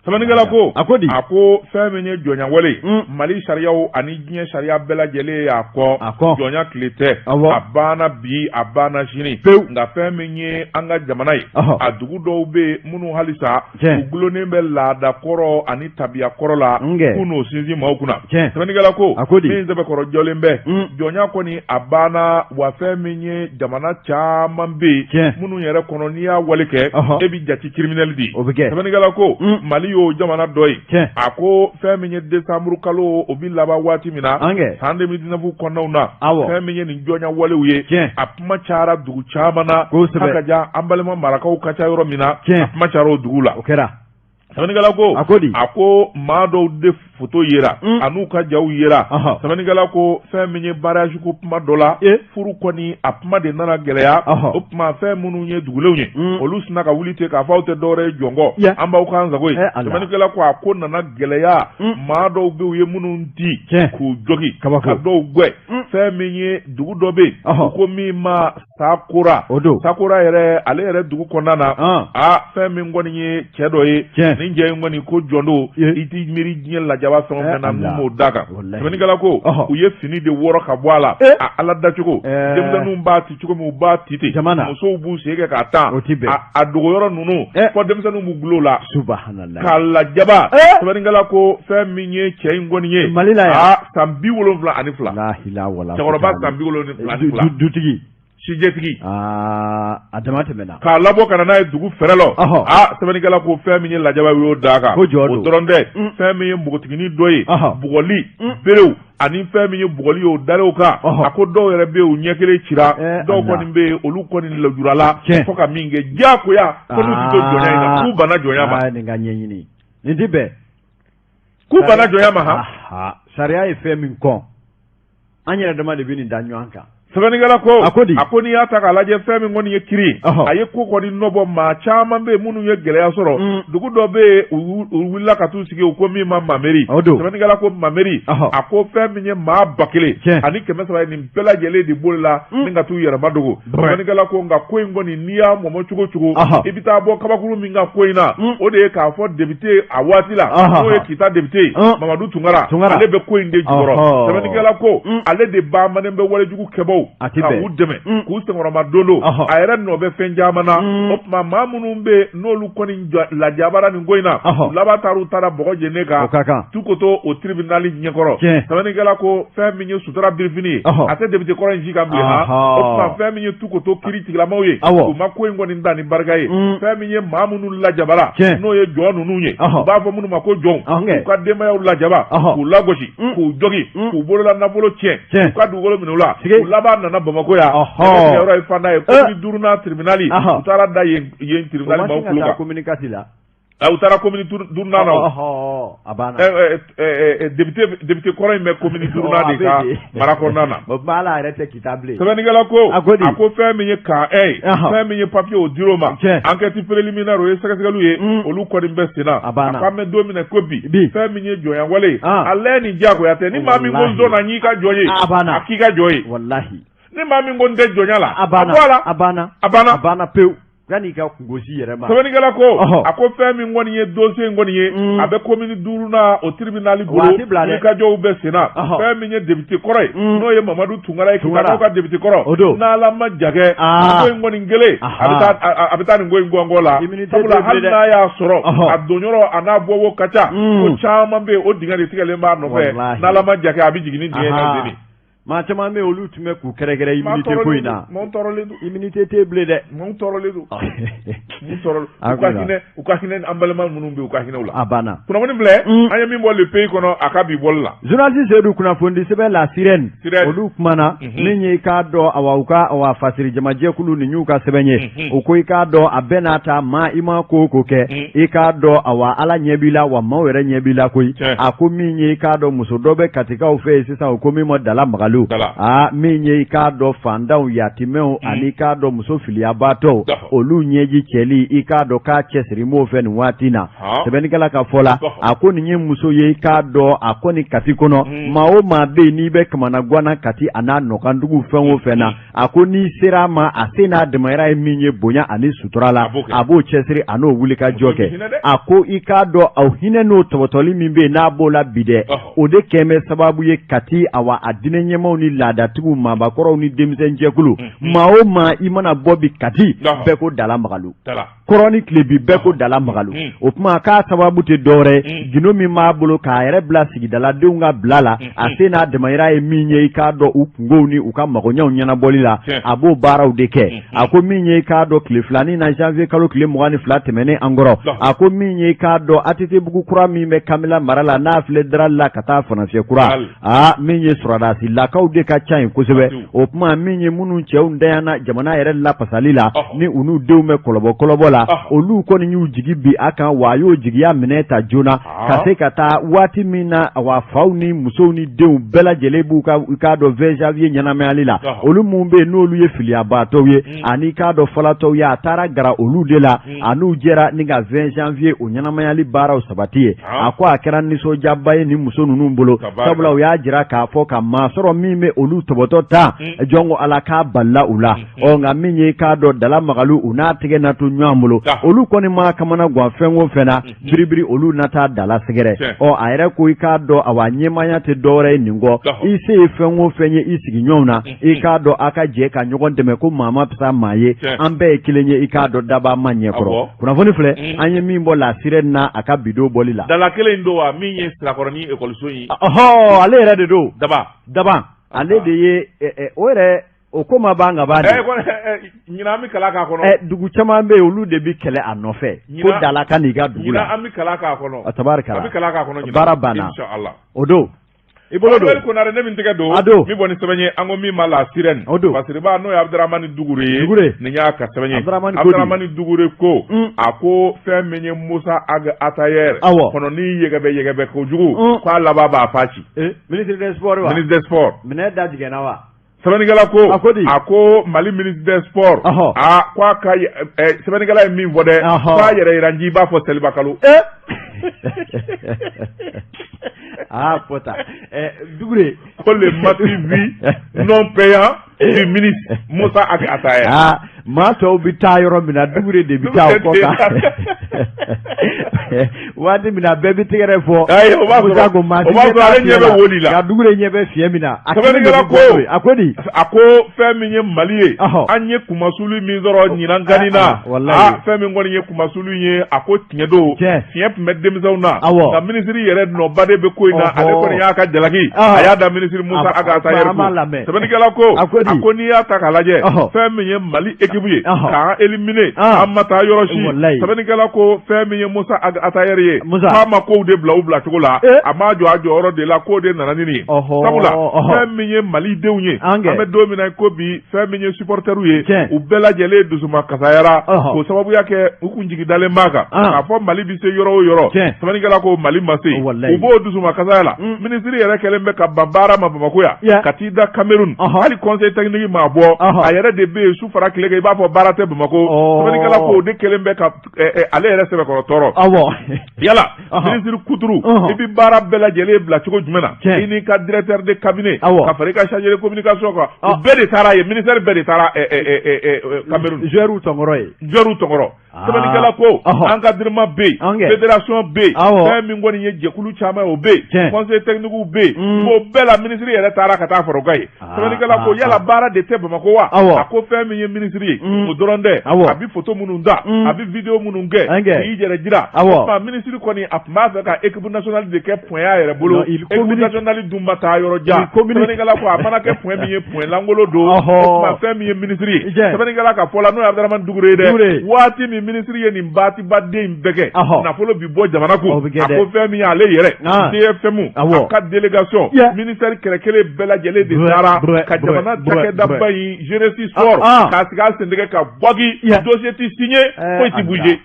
Sɛbɛnnikɛla ko, a ko di? A ko fɛn min ye jɔnya wale, Mali sariyaw ani diɲɛ sariya bɛɛ lajɛlen y'a kɔn, a kɔn, jɔnya tile tɛ, awɔ, a banna bi, a banna sini, pewu. Nka fɛn min ye an ka jamana ye, a dugu dɔw bɛ yen minnu halisa u gulonnen bɛ laada kɔrɔ ani tabiya kɔrɔ la, k'u n'o sinsin maaw kunna. Sɛbɛnnikɛla ko, a ko di? Min sɛbɛkɔrɔ jɔlen bɛ, jɔnya kɔni a banna, wa fɛn min ye jamana caman bɛ yen minnu yɛrɛ kɔnɔ n'i y'a wale kɛ, e bɛ jate criminel de ye. O bɛ kɛ. Sɛbɛnnikɛla ko, Mali y'o jamana dɔ ye. A ko fɛn min ye décembre kalo o bɛ laban waati min na, san 2019 kɔnɔnaw na, fɛn min ye nin jɔnya walew ye, a kuma cayara dugu caman na, haka ja an balima marakaw ka ca yɔrɔ min na, a kuma cayara o dugu la. O kɛra. Sɛbɛnnikɛla ko, a ko di? A ko maa dɔw de foto yera, an'u ka jaw yera. Sɛbɛnnikɛla ko fɛn min ye mariage ko kuma dɔ la, furu kɔni a kuma de nana gɛlɛya. O tuma fɛn minnu ye dugulenw ye, olu sinna ka wuli ten k'a fɔ aw tɛ dɔwɛrɛ ye jɔn kɔ, an b'aw k'an sago ye. Sɛbɛnnikɛla ko a ko nana gɛlɛya, maa dɔw bɛ u ye minnu di k'u jogi, ka dɔw gɛn. Fɛn min ye dugu dɔ bɛ yen, u ko min ma Sakora, o don. Sakora yɛrɛ, ale yɛrɛ dugu kɔnɔna na, a fɛn min kɔni ye cɛ dɔ ye, nin cɛ in kɔni ko jɔn don, i t'i miiri diɲɛ lajaba fɛn o fɛn na min m'o da kan. Sɛbɛnnikɛla ko u ye fini de wɔrɔ ka bɔ a la, a ala dacogo, denmisɛnninw b'a ci cogo min u b'a ci ten, musow b'u sen kɛ k'a tan, a dogoyɔrɔ ninnu fɔ denmisɛnninw b'u gulon la k'a lajaba. Sɛbɛnnikɛla ko fɛn min ye cɛ in kɔni ye Mali la yan, san 72, cɛkɔrɔba san 72, dutigi. Sijɛtigi. A dama tɛmɛna. K'a labɔ ka na n'a ye dugu fɛrɛ lɔ. A sɛbɛnnikɛla ko fɛn min ye lajaba y'o d'a kan. Ko jɔ don. O dɔrɔn tɛ. Fɛn min ye npogotiginin dɔ ye. Bugɔli, berew ani fɛn min ye bugɔli ye o dar'o kan. A ko dɔw yɛrɛ bɛ yen u ɲɛ kelen cira. Dɔw kɔni bɛ yen olu kɔni lajurala. Fo ka min kɛ diyagoya ko n'u tɛ to jɔnya in na k'u banna jɔnya ma. Nin ka ɲɛɲini. Nin tɛ bɛn. K'u banna jɔnya ma han. Sariya ye fɛn min kɔn, an yɛrɛ dama de bɛ nin da ɲɔgɔn kan. Sɛbɛnnikɛla ko, a ko di? A ko n'i y'a ta k'a lajɛ fɛn min kɔni ye kiri, a ye ko kɔni nɔbɔ maa caman bɛ yen minnu ye gɛlɛya sɔrɔ. Dugu dɔ bɛ yen u wulila ka t'u sigi u ko min ma Mameri. Sɛbɛnnikɛla ko Mameri, a ko fɛn min ye maa 1300 ye nin bɛɛ lajɛlen de bolila ni ka t'u yɛrɛ madogo. Sɛbɛnnikɛla ko nka ko in kɔni n'i y'a mɔmɔ cogo cogo, i bɛ taa bɔ kabakuru min kan ko in na, o de ye k'a fɔ député a waati la, n'o ye Kita député ye, Mamadu Tunkara, ale bɛ ko in de jukɔrɔ. Sɛbɛnnikɛla ko ale de bamanen bɛ walejugu kɛbaw ka u dɛmɛ k'u senkɔrɔma don don, a yɛrɛ nɔ bɛ fɛn caman na. O tuma maa minnu bɛ n'olu kɔni lajabara nin ko in na, u laban taara u taara bɔgɔ jeni kan Tukoto o tribunal ɲɛkɔrɔ. Sɛbɛnnikɛla ko fɛn min ye sutura birifini ye, a tɛ député kɔrɔ in si kan bilen. O tuma fɛn min ye Tukoto kiri tigilamaw ye, u ma ko in kɔni ta ni barika ye. Fɛn min ye maa minnu lajabara, n'o ye jɔn ninnu ye, u b'a fɔ minnu ma ko jɔnw, u ka denbayaw lajaba, k'u lagosi, k'u jogi, k'u bolola nafolo tiɲɛ, u ka dugukolo minɛ u la. U laban nana Bamakɔ yan, yɔrɔ ye fanda ye, commune duurunan tribunal, u taara da yen tribunal maaw tulo kan. Commune 4 la. U taara commune duurunan na. A banna. Député kɔrɔ in bɛ commune duurunan de ka mara kɔnɔna na. O tuma ala yɛrɛ tɛ Kita bilen. Sɛbɛnnikɛla ko, a ko fɛn min ye camp 1 ye, fɛn min ye papier o dir'o ma, enquête préliminaire o ye sɛgɛsɛgɛliw ye, olu kɔni bɛ sen na. A banna. A ko an bɛ don min na ko bi, fɛn min ye jɔnya wale ye, a lajɛ nin diyagoya tɛ. Ni maa min ko n zɔnna n y'i ka jɔn ye, a banna, a k'i ka jɔn ye. Walahi. Ni maa min ko n tɛ jɔnya la, a banna, a bɔ a la. A banna. A banna. A banna pewu. Yanni ka kungosi yɛrɛ ma. Sɛbɛnnikɛla ko, a ko fɛn min kɔni ye dossier in kɔni ye, a bɛ commune duurunan o tribunal bolo, wulikajɔw bɛ sen na. Fɛn min ye député kɔrɔ ye, n'o ye Mamadu Tunkara ye, Kitakaw ka député kɔrɔ, n'Ala ma ja kɛ, ko in kɔni kelen, a bɛ taa nin ko in gɔngɔn la. Sabula hali n'a y'a sɔrɔ, a donyɔrɔ a n'a bɔwo ka ca, ko caman bɛ yen o dingɛ de tigɛlen b'a nɔfɛ, n'Ala ma ja kɛ a bɛ jigin ni dingɛ in na. Maa caman bɛ olu tun bɛ k'u kɛrɛkɛrɛ immunité ko in na. Maaw tɔɔrɔlen don. Immunité tɛ yen bilen dɛ. Maaw tɔɔrɔlen don. Mun tɔɔrɔ u ka hinɛ an balima minnu bɛ yen, u ka hinɛ u la. A banna. Kunnafoni filɛ an ye min bɔ Le Pays kɔnɔ a ka bi bɔli la. Journaliste Seydou, kunnafoni sɛbɛn La Sirène, olu kumana min ye, i k'a dɔn, awa, u ka, awa, fasiri jamajɛkulu nin y'u ka sɛbɛn ye. U ko i k'a dɔn, a bɛɛ n'a ta, maa i ma ko o ko kɛ, i k'a dɔn, awa, Ala ɲɛ b'i la, wa maaw yɛrɛ ɲɛ b'i la koyi. A ko min ye, i k'a dɔn, muso dɔ bɛ Katikaw fɛ yen sisan, u ko min ma Dala Magalu. Aa, min ye, i k'a dɔn, fantanw, yatimɛw ani i k'a dɔn muso filiyabaatɔw, olu ɲɛji cɛli, i k'a dɔn k'a cɛsiri m'o fɛ nin waati na. Sɛbɛnnikɛla ka fɔ la, a ko nin ye muso ye, i k'a dɔn, a kɔni Kati kɔnɔ, maa o maa bɛ yen n'i bɛ kamanagan na Kati a n'a nɔkandugu fɛn o fɛn na, a ko n'i sera a ma, a se n'a damayira ye min ye bonya ani sutura la, a b'o cɛsiri a n'o wulikajɔ kɛ. A ko i k'a dɔn, aw hinɛ n'o tɔbɔtɔli min bɛ yen n'a b'o la bi dɛ, o de kɛn bɛ sababu ye Kati, awa, a diinɛ ɲɛmaaw ni laadatigiw, maabakɔrɔw ni denmisɛnjɛkulu, maa o maa i mana bɔ bi Kati, bɛɛ ko Dala Magalu. Kɔrɔn ni tilebin, bɛɛ ko Dala Magalu. O tuma k'a sababu tɛ dɔwɛrɛ, gindo min b'a bolo k'a yɛrɛ bila sigidaladenw ka bila la, a se n'a damayira ye min ye, i k'a dɔn, u kunkow ni u ka magoɲɛw ɲɛnabɔli la, a b'o baaraw de kɛ. A ko min ye, i k'a dɔn, tile filanin na, janvier kalo tile 22 tɛmɛnen an kɔrɔ, a ko min ye, i k'a dɔn, ATT-bugu kura min bɛ Kamila mara la, n'a filɛ Darali la ka taa Fanafiyɛ kura, aa, min ye sɔrɔdasi lakaw de ka ca yen kosɛbɛ. O tuma min ye minnu cɛw ntanyana jamana yɛrɛ lafasali la, ni u n'u denw bɛ kɔlɔbɔ kɔlɔbɔ la, olu kɔni y'u jigi bin a kan, wa a y'o jigiya minɛ ta joona ka se ka taa waati min na, wa faw ni musow ni denw bɛɛ lajɛlen b'u ka, i k'a dɔn, 20 janvier ɲɛnamayali la, olu minnu bɛ yen n'olu ye filiyabaatɔw ye ani i k'a dɔn falatɔw ye, a taara gara olu de la, a n'u jɛra ni ka 20 janvier o ɲɛnamayali baaraw sabati ye. A ko a kɛra nisɔndiyaba ye ni muso ninnu bolo, sabula u y'a jira k'a fɔ ka maa sɔrɔ min bɛ olu tɔbɔtɔ ta, jɔn ko Ala k'a balila u la. Ɔ nka min ye, k'a dɔn, Dala Magalu, u n'a tɛgɛ na to ɲɔgɔn bolo, olu kɔni ma kamana gan fɛn o fɛn na, biribiri olu na taa Dala sɛgɛrɛ. Ɔ a yɛrɛ ko i k'a dɔn, awa, ɲɛmaaya tɛ dɔwɛrɛ ye nin kɔ, i se ye fɛn o fɛn ye i sigiɲɔgɔnw na, i k'a dɔn, a ka jɛ ka ɲɔgɔn dɛmɛ, ko maa ma fisa maa ye, an bɛɛ ye kelen ye, i k'a dɔn, daba ma ɲɛkɔrɔ. Kunnafoni filɛ an ye min bɔ La Sirène na a ka bidon bɔli la. Dala kelen in don wa, min ye Sirakɔrɔni ekɔliso in? Ɔhɔ, ale yɛrɛ de don. Daba. Daba, ale de ye o yɛrɛ, o ko ma ban ka ban de. Ɲinan an bɛ kala k'a kɔnɔ. Dugu caman bɛ yen, olu de bɛ kɛlɛ a nɔfɛ ko Dala ka n'i ka dugu la. Ɲinan an bɛ kala k'a kɔnɔ. A tabarikala. An bɛ kala k'a kɔnɔ ɲinan. Baara banna. Inshallah. O don. I bolo don. Abudulayi Konare, ne min tɛgɛ don. A don. Min bɔ ni sɛbɛn ye, an ko min ma La Sirène. O don. Fasiriba n'o ye Abudramani Dugure ye. Dugure. Nin y'a ka sɛbɛn ye. Abudramani ko di? Abudramani Dugure ko. A ko fɛn min ye Musa Ag Atayer. Awɔ. Kɔnɔ ni yɛgɛbɛ yɛgɛbɛ kojugu. K'a laban b'a fa ci. Ministre des sports wa? Ministre des sports. Minɛ da jigɛnna wa? Sɛbɛnnikɛla ko. A ko di? A ko Mali ministre des sports. Ɔhɔ. A ko a ka sɛbɛnnikɛla ye min fɔ dɛ. Ɔhɔ. K'a yɛrɛ yiranji i b'a fɔ seliba kalo. Aa, fɔta Dugure. Ko le m'as-tu vu non payant du ministre Moussa Ag Attaher. Aa, maa tɔw bɛ taa yɔrɔ min na, Dugure de bɛ taa o kɔ kan. Waati min na bɛɛ bɛ tɛgɛrɛ fɔ. Ayi, o b'a sɔrɔ Musa ko maa si o b'a ɲɛ sɔrɔ t'a ale ɲɛ fiɲɛ bɛ la. wo de la. Nka Dugure ɲɛ bɛ fiɲɛ min na. A kelen de Sɛbɛnnikɛla bɛ ko. bɔ n'o ye. A ko di? A ko fɛn min ye Mali ye, Ɔhɔ. an ye kumasuli min sɔrɔ ɲinan gani na, Ah, walayi. ah, fɛn min kɔni ye kumasuli ye, a ko tiɲɛ don, Tiɲɛ. fiɲɛ tun bɛ denmisɛnw na. Awɔ. Nka minisiri yɛrɛ nɔba de bɛ ko in na, Ɔhɔ. ale kɔni y'a ka jalaki, Ɔhɔ. a y'a da minisiri Musa A- Ag Attaher an b'a kun. lamɛn. Sɛbɛnnikɛla ko, A ko di? a ko n'i y'a ta k'a lajɛ, Ɔhɔ. fɛn min ye Mali équipe ye, Ɔhɔ. k'an éliminer, Ah. an ma taa yɔrɔ si. Walayi. Sɛbɛnnikɛla ko fɛn min ye Musa Ag Attaher ye, Musa. k'a ma kow de bila u bila cogo la, Eh. a m'a jɔ a jɔyɔrɔ de la, k'o de nana ni nin ye. Ɔhɔ. Sabula, Ɔhɔ. fɛn min ye Malidenw ye, An kɛ. an bɛ don min na i ko bi, fɛn min ye supporteriw ye, Tiɲɛ. u bɛɛ lajɛlen dusuma kasayara, Ɔhɔ. k'o sababuya kɛ u kun jigi dalen b'a kan, Ah. k'a fɔ Mali bɛ se yɔrɔ o yɔrɔ, Tiɲɛ. sɛbɛnnikɛla ko Mali ma se yen. Walayi. U b'o dusuma kasaya la, minisiri yɛrɛ kɛlen bɛ ka ban baara ma Bamakɔ yan, Yeah. ka t'i da Cameroun, Ɔhɔ. hali conseil technique maa bɔ, Ɔhɔ. a yɛrɛ de bɛ yen su fara tile kan, i b'a fɔ baara tɛ Bamakɔ. Ɔɔ. Sɛbɛnnikɛla ko o de kɛlen bɛ ka ale yɛrɛ sɛbɛkɔrɔ tɔɔrɔ. Awɔ. Yala, Ɔhɔ. minisiri kuturu, Ɔhɔ. i bɛ baara bɛɛ lajɛlen bila cogo jumɛn na? Tiɲɛ. I n'i ka directeur de cabinet, Awɔ. ka fara i ka chargé de communication kan, u Ɔ. bɛɛ de taara yen, ministère bɛɛ de taara Cameroun. Joueur tɔnkɔrɔ ye. Joueur tɔnkɔrɔ. Sɛbɛnnikɛla ko encadrement bɛ yen, fédération bɛ yen, fɛn min kɔni ye jɛkulu caman ye o bɛ yen, conseil technique bɛ yen, o bɛɛ la ministre yɛrɛ taara ka taa fara o kan yen. Sɛbɛnnikɛla ko yala baara de tɛ Bamakɔ wa? A ko fɛn min ye ministre ye o dɔrɔn tɛ, a bɛ photo minnu ta, a bɛ vidéo minnu kɛ k'i yɛrɛ jira, o tuma ministre kɔni a tun b'a fɛ ka équipe nationale de kɛ point y'a yɛrɛ bolo, équipe nationale dun ma taa yɔrɔ jan. Sɛbɛnnikɛla ko a mana kɛ point min ye point lankolon don, o tuma fɛn min ye ministre ye, sɛbɛnnikɛla ka fɔ la n'o ye Abudramani Dukure ye dɛ, waati min ministre ye nin baatibaden in bɛɛ kɛ, nafolo bi bɔ jamana kun, a ko fɛn min y'ale yɛrɛ DFM a ka délégation ministère kɛrɛ kelen bɛɛ lajɛlen de taara ka jamana cakɛdaba in jeunesse sport k'a sigi a sentigɛ ka bɔgi, dossier ti signé, foyi ti bouger.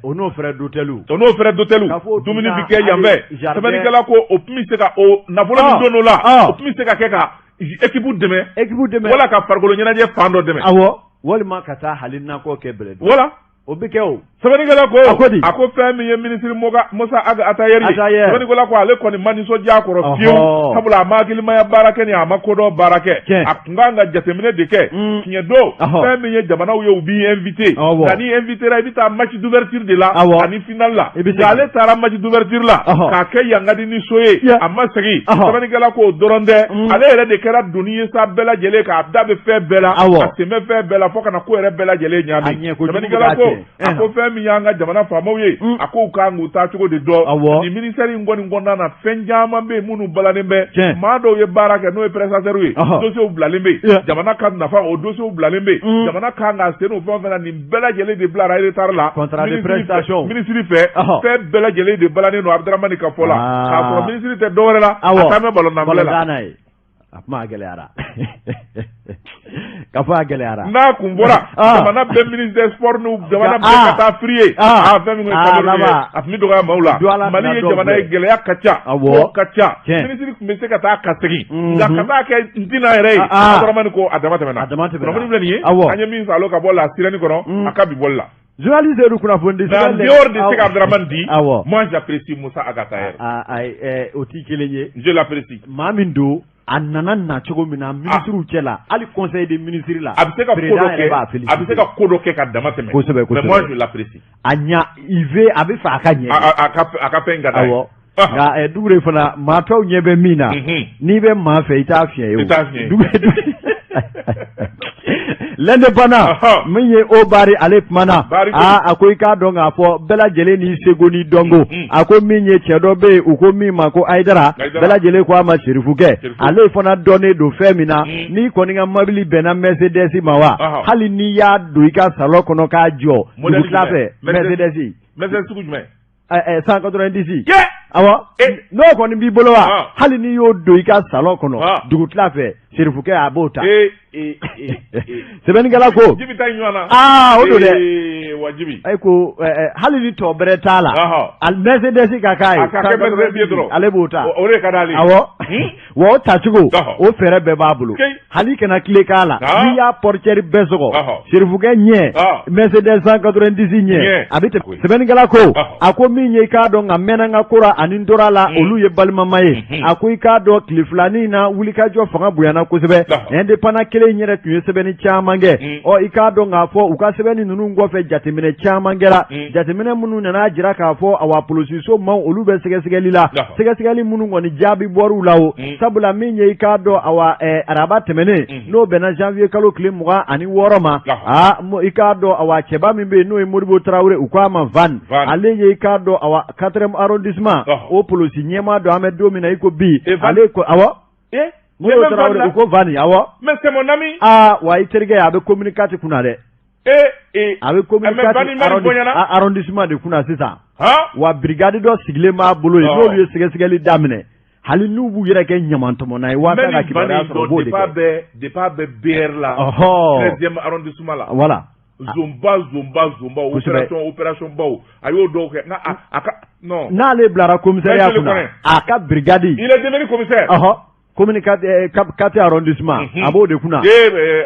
O n'o frais d'hôtel, o n'o frais d'hôtel, dumuni bi kɛ yan fɛ. Sɛbɛnnikɛla ko o tun bɛ se ka o nafolo min don o la, o tun bɛ se ka kɛ ka équipe dɛmɛ, équipe dɛmɛ wala ka farikolo ɲɛnajɛ fan dɔ dɛmɛ. Awɔ, walima ka taa hali nakɔ kɛ bɛlɛ. Voilà. O bɛ kɛ o. Sɛbɛnnikɛla ko a ko fɛn min ye ministre Musa Ag Attaher ye, sɛbɛnnikɛla ko ale kɔni ma nisɔndiya a kɔrɔ fiyewu, sabula a ma hakilimaya baara kɛ ni a ma kodɔn baara kɛ, a tun kan ka jateminɛ de kɛ. Tiɲɛ don, fɛn min ye jamanaw ye u b'i invité, nka n'i invité ra i bɛ taa match d'ouverture de la ani finale la, nka ale taara match d'ouverture la k'a kɛ yangadi ni so ye, a ma segin. Sɛbɛnnikɛla ko o dɔrɔn tɛ, ale yɛrɛ de kɛra doni ye sa bɛɛ lajɛlen k'a da bɛ fɛn bɛɛ la, a sen bɛ fɛn bɛɛ la fo ka na ko yɛrɛ bɛɛ lajɛlen ɲaami. Sɛbɛnnikɛla ko a ko fɛn min y'an ka jamana faamaw ye, a ko u kan k'u taa cogo de dɔn. Nin ministère in kɔni kɔnɔna na fɛn caman bɛ yen minnu balannen bɛ, maa dɔw ye baara kɛ n'o ye prestataires ye, dossiers bilalen bɛ yen, jamana ka nafa o dossiers bilalen bɛ yen, jamana kan k'a sen o fɛn o fɛn na, nin bɛɛ lajɛlen de bilara retard la ministre fɛ, fɛn bɛɛ lajɛlen de balannen don Abudramani ka fɔ la, k'a sɔrɔ ministre tɛ dɔwɛrɛ la, a taa bɛ ballon danfilɛ la. A kuma a gɛlɛyara, ka fɔ a gɛlɛyara. N'a kun bɔra jamana bɛɛ ministre des sports n'u jamana bɛɛ ka taa firi ye, a fɛn min ye Cameroun ye, a tun bɛ dɔgɔya maaw la. Mali ye jamana ye gɛlɛya ka ca, ko ka ca, ministre tun bɛ se ka taa ka segin, nka ka taa kɛ n tɛna yɛrɛ ye, Abudramani ko a dama tɛmɛna. Kunnafoni filɛ nin ye, an ye min salo ka bɔ la sirani kɔnɔ, a ka bi bɔli la. Journaliste yɛrɛ kunnafoni di. En dehors de ce qu'Abdramane dit, moi j'apprécie Moussa Ag Attaher. O t'i kelen ye. Je l'apprécie. Maa min don, a nana na cogo min na ministres cɛ la, hali conseil des ministres la. A bɛ se ka ko dɔ kɛ, a bɛ se ka ko dɔ kɛ ka dama tɛmɛ. Kosɛbɛ kosɛbɛ. Mais moi je l'apprécie. A ɲa, il veut, a bɛ fɛ a ka ɲɛ. A ka fɛn ka d'a ye. Awɔ. Nka Dukure fana, maa tɔw ɲɛ bɛ min na, n'i bɛ maa fɛ i t'a fiɲɛ ye o. I t'a fiɲɛ ye. L'indépendant min ye o Bari, ale kumana, a ko i k'a dɔn k'a fɔ bɛɛ lajɛlen n'i seko n'i dɔnko. A ko min ye cɛ dɔ bɛ yen, u ko min ma ko Ayidara, bɛɛ lajɛlen ko a ma Serifukɛ, ale fana dɔnnen don fɛn min na, n'i kɔni ka mobili bɛnna Mercedes ma wa, hali n'i y'a don i ka salon kɔnɔ k'a jɔ dugutila fɛ, Mercedes. Mercedes sugu jumɛn? 190. Awɔ, n'o kɔni b'i bolo wa, hali n'i y'o don i ka salon kɔnɔ dugutila fɛ, Serifukɛ a b'o ta. Sɛbɛnnikɛla ko Jibi ta ɲɔgɔn na. Aa, o don dɛ. Wajibi. E ko hali ni tɔ bɛrɛ t'a la, Mercedes ka k'a ye. A ka kɛ Mercedes ye dɔrɔn. Ale b'o ta. O de ka d'ale ye. Awɔ. Wa o tacogo, o fɛɛrɛ bɛɛ b'a bolo. Hali kana tile k'a la, n'i y'a portière bɛɛ sɔgɔ, Serifukɛ ɲɛ, Mercedes 190 ɲɛ, a bɛ tɛmɛ. Sɛbɛnnikɛla ko, a ko min ye i k'a dɔn nka mɛnna n ka ko la ani n tora la, olu ye balimama ye. A ko i k'a dɔn tile filanin na wulikajɔ fanga bonyana kosɛbɛ. Indépendant kelen in yɛrɛ tun ye sɛbɛnni caman kɛ. Ɔ, i k'a dɔn k'a fɔ u ka sɛbɛnni ninnu kɔfɛ jateminɛ caman kɛra. Jateminɛ minnu nana jira k'a fɔ awa polisiso maaw olu bɛ sɛgɛsɛgɛli la. Sɛgɛsɛgɛli minnu kɔni jaabi bɔr'u la o, sabula min ye i k'a dɔn awa araba tɛmɛnen, n'o bɛnna janvier kalo tile 26 ma, aa i k'a dɔn awa cɛba min bɛ yen n'o ye Modibo Tarawele, u k'a ma Van, ale ye i k'a dɔn awa 4e arrondissement o polisi ɲɛmaa dɔ, an bɛ don min na i ko bi, ale ko awɔ Modibo Tarawele, u ko Van, awɔ. Mais c'est mon ami. Aa wa i terikɛ a bɛ commune 4 kunna dɛ. A bɛ commune 4 arrondissement de kunna sisan. Wa brigade dɔ sigilen b'a bolo yen, n'olu ye sɛgɛsɛgɛli daminɛ, hali n'u b'u yɛrɛ kɛ ɲamantɔmɔna ye waasa ka kibaruya sɔrɔ, u b'o de kɛ. Depuis a bɛ BR la. 13e arrondissement la. Voilà. Zonba zonba zonba opération baw a y'o dɔw kɛ nka a ka non. N'ale bilara commissariat kunna, a ka brigade. Il est devenu commissaire. Commune 4 arrondissement a b'o de kunna.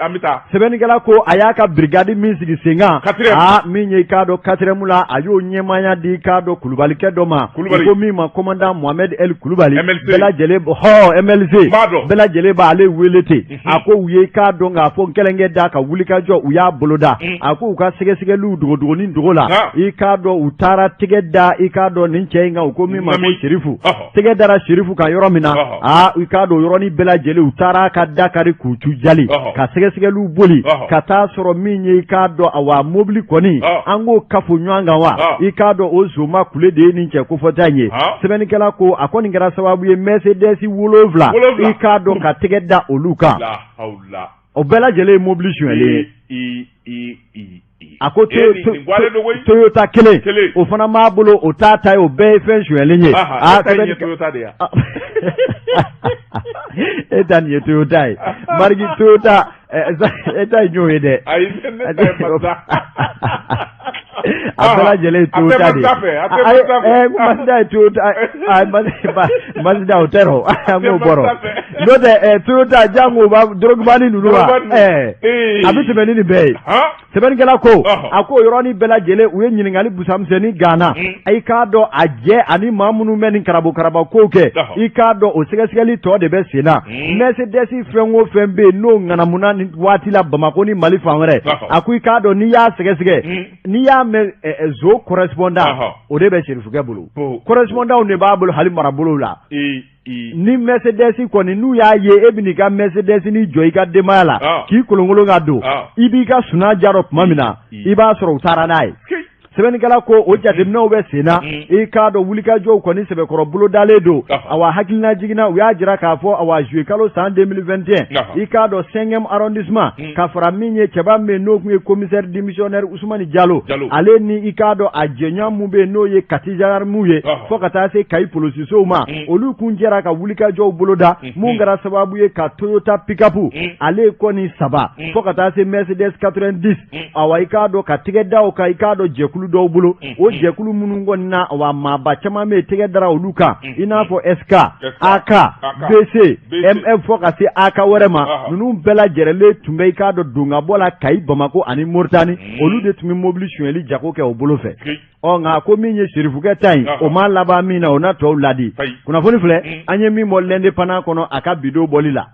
An bɛ taa. Sɛbɛnnikɛla ko a y'a ka brigade min sigi sen kan. Aa min ye i k'a dɔn 4e la, a y'o ɲɛmaaya di i k'a dɔn kulubalikɛ dɔ ma. Kulubali. Ko min ma commandant Mohamed El Kulubali. MLC. Bɛɛ lajɛlen hɔ MLC. N b'a dɔn. Bɛɛ lajɛlen b'ale wele ten. A ko u ye i k'a dɔn k'a fɔ nkɛlɛnkɛ da ka wulikajɔ u y'a boloda. A ko u ka sɛgɛsɛgɛliw dogodogonin dogo la. I k'a dɔn u taara tɛgɛ da i k'a dɔn nin cɛ in kan, u ko min ma ko Serifu. Tɛgɛ dara Serifu kan yɔrɔ min na, aa i k'a dɔn yɔrɔnin bɛɛ lajɛlen u taara ka da kari k'u tu jali ka sɛgɛsɛgɛliw boli ka taa sɔrɔ min ye i k'a dɔn awa mobili kɔni an k'o kafo ɲɔgɔn kan wa i k'a dɔn o zoma kule de ye nin cɛ kofɔta in ye. Sɛbɛnnikɛla ko a kɔni kɛra sababu ye Mercedes 7 i k'a dɔn ka tɛgɛ da olu kan. O bɛɛ lajɛlen ye mobili sonyɛlen ye. A ko Toyota kelen o fana b'a bolo, o t'a ta ye, o bɛɛ ye fɛn sonyɛlen ye. E ta nin ye Toyota ye, marque Toyota, e ta ye y'o ye dɛ. A bɛɛ lajɛlen ye Toyota de ye. Mazda ye Toyota, Mazda o tɛ rɔ, an k'o bɔ rɔ. N'o tɛ Toyota jango dorogubani ninnu wa, a bɛ tɛmɛ ni nin bɛɛ ye. Sɛbɛnnikɛla ko a ko yɔrɔnin bɛɛ lajɛlen u ye ɲininkali busamisɛnnin ganna, i k'a dɔn a jɛ ani maa minnu bɛ nin karabokaraba kow kɛ, i k'a dɔn o sɛgɛsɛgɛli tɔ de bɛ sen na. Mercedes fɛn o fɛn bɛ yen n'o ŋanamuna ni waati la Bamakɔ ni Mali fan wɛrɛ, a ko i k'a dɔn n'i y'a sɛgɛsɛgɛ, n'i y'a mɛn zo correspondant, o de bɛ Serifukɛ bolo. Correspondant de b'a bolo hali marabolow la. Ni Mercedes kɔni n'u y'a ye e bɛ n'i ka Mercedes ni jɔ i ka denbaya la k'i kolonkolon ka don, i b'i ka sunan jarɔ tuma min na, i b'a sɔrɔ u taara n'a ye. Sɛbɛnnikɛla ko o jateminɛw bɛ sen na, i k'a dɔn wulikajɔw kɔni sɛbɛkɔrɔ bolodalen don. Awa hakilina jiginna, u y'a jira k'a fɔ awa juillet kalo san 2021, i k'a dɔn 5e arrondissement ka fara min ye cɛba min n'o tun ye commissaire démissionnaire Ousmane Diallo, ale ni i k'a dɔn a jɛɲɔgɔn mun bɛ yen n'o ye Kati gendarmew ye, fo ka taa se Kayi polisisow ma, olu kun jɛra ka wulikajɔw boloda mun kɛra sababu ye ka Toyota pick-up ale kɔni 3 fo ka taa se Mercedes 90, awa i k'a dɔn ka tɛgɛ da o kan, i k'a dɔn jɛkulu dɔw bolo, o jɛkulu minnu kɔni na awa maaba caman bɛ yen tɛgɛ dara olu kan, i n'a fɔ SK, AK, BC, MF fo ka se AK wɛrɛ ma. Ninnu bɛɛ lajɛlen tun bɛ i k'a dɔn donkabɔ la Kayi, Bamakɔ ani Moritani, olu de tun bɛ mobili sonyɛli jago kɛ o bolo fɛ. Ɔ nka ko min ye Serifukɛ ta in, o ma laban min na, o na tɔw ladi. Kunnafoni filɛ an ye min bɔ l'Indépendant kɔnɔ a ka bidon bɔli la.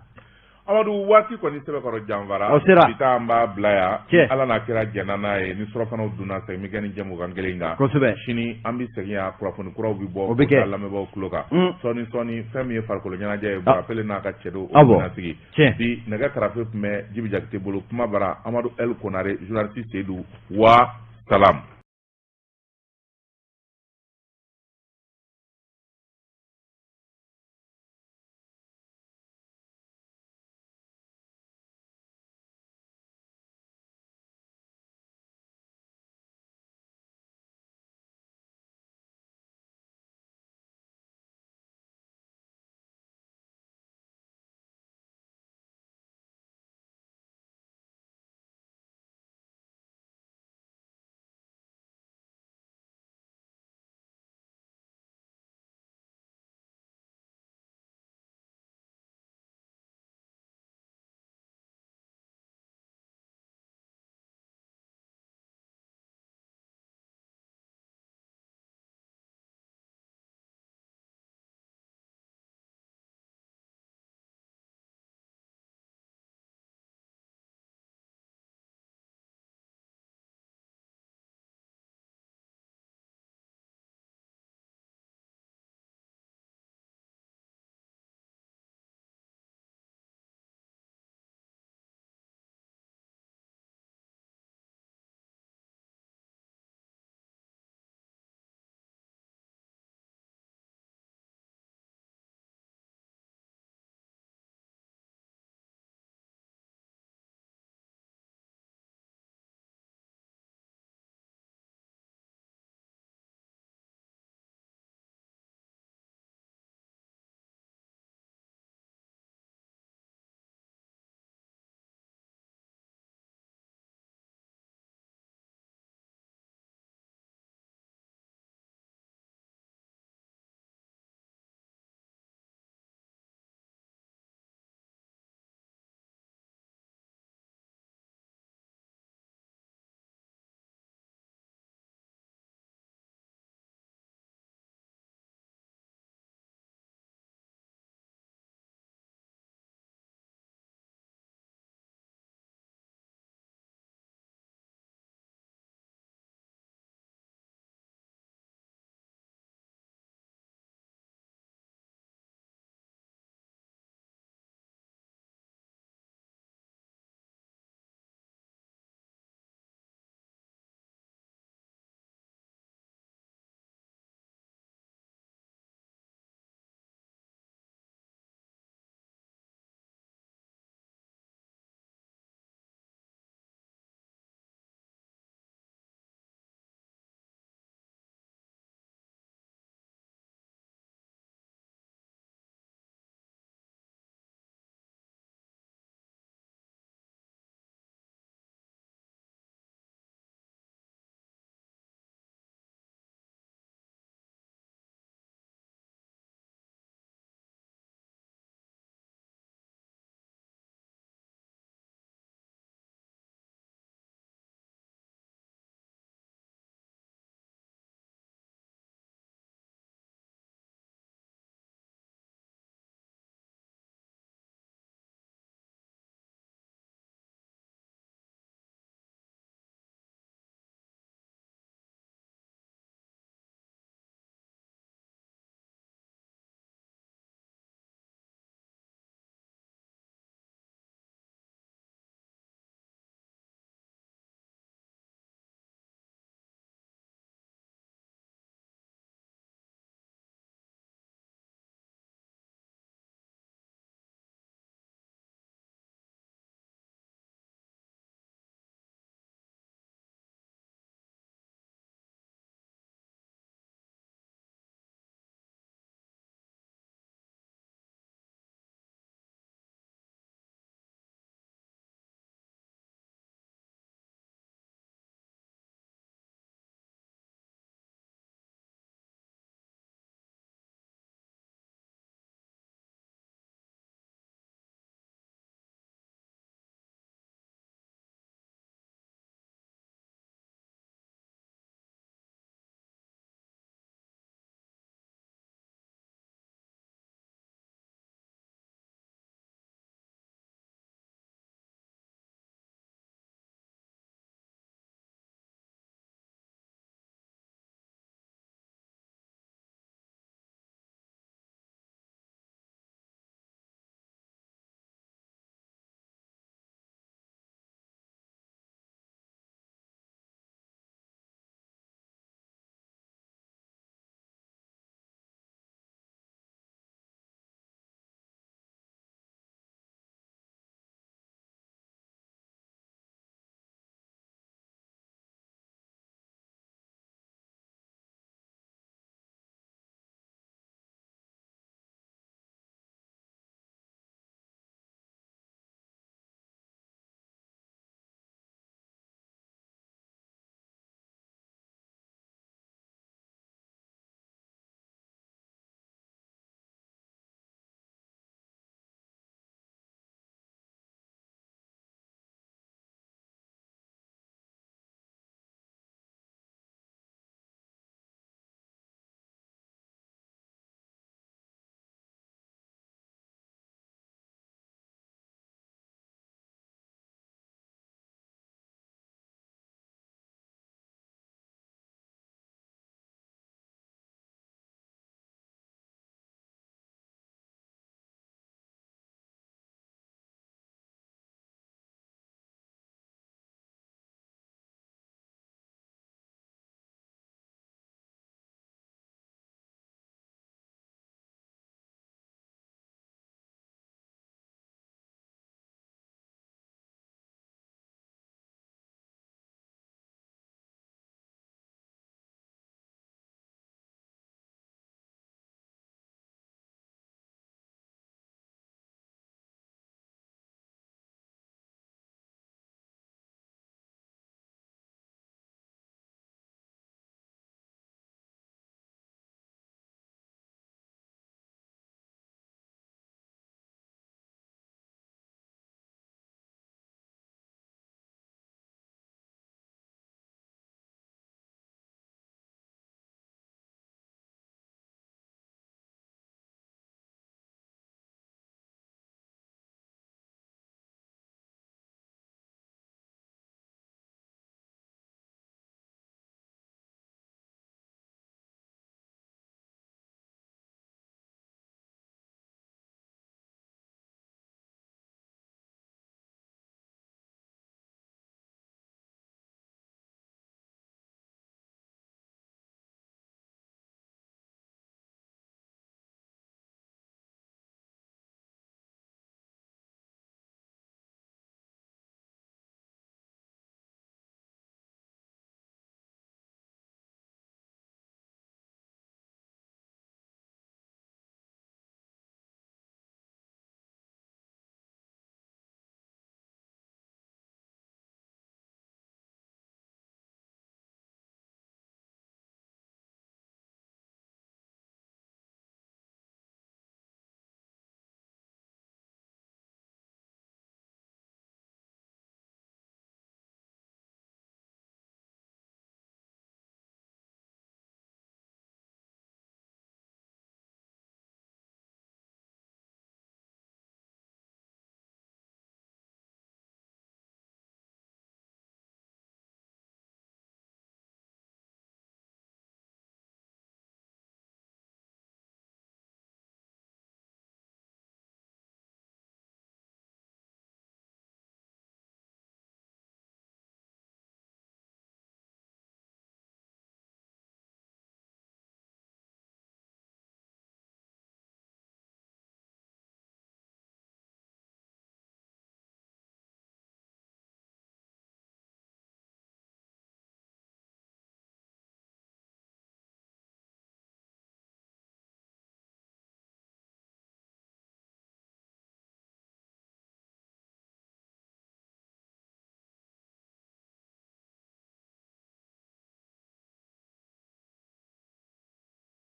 Amadu, waati kɔni sɛbɛkɔrɔ janfara, o sera, bi ta an b'a bila yan. Ala n'a kira jɛnna n'a ye, ni surafanaw dunna, segin bɛ kɛ ni jɛmukan kelen in kan. Kosɛbɛ. Sini an bɛ segin yan, kunnafoni kuraw bɛ bɔ, o bɛ kɛ lamɛnbaaw tulo kan. Sɔɔni sɔɔni fɛn min ye farikolo ɲɛnajɛ ye, Burafele n'a ka cɛdenw o bɛna sigi. Bi nɛgɛ karafe tun bɛ Jibi Jakite bolo, kuma bara Amadu El Konare, journaliste Seydou wa salam.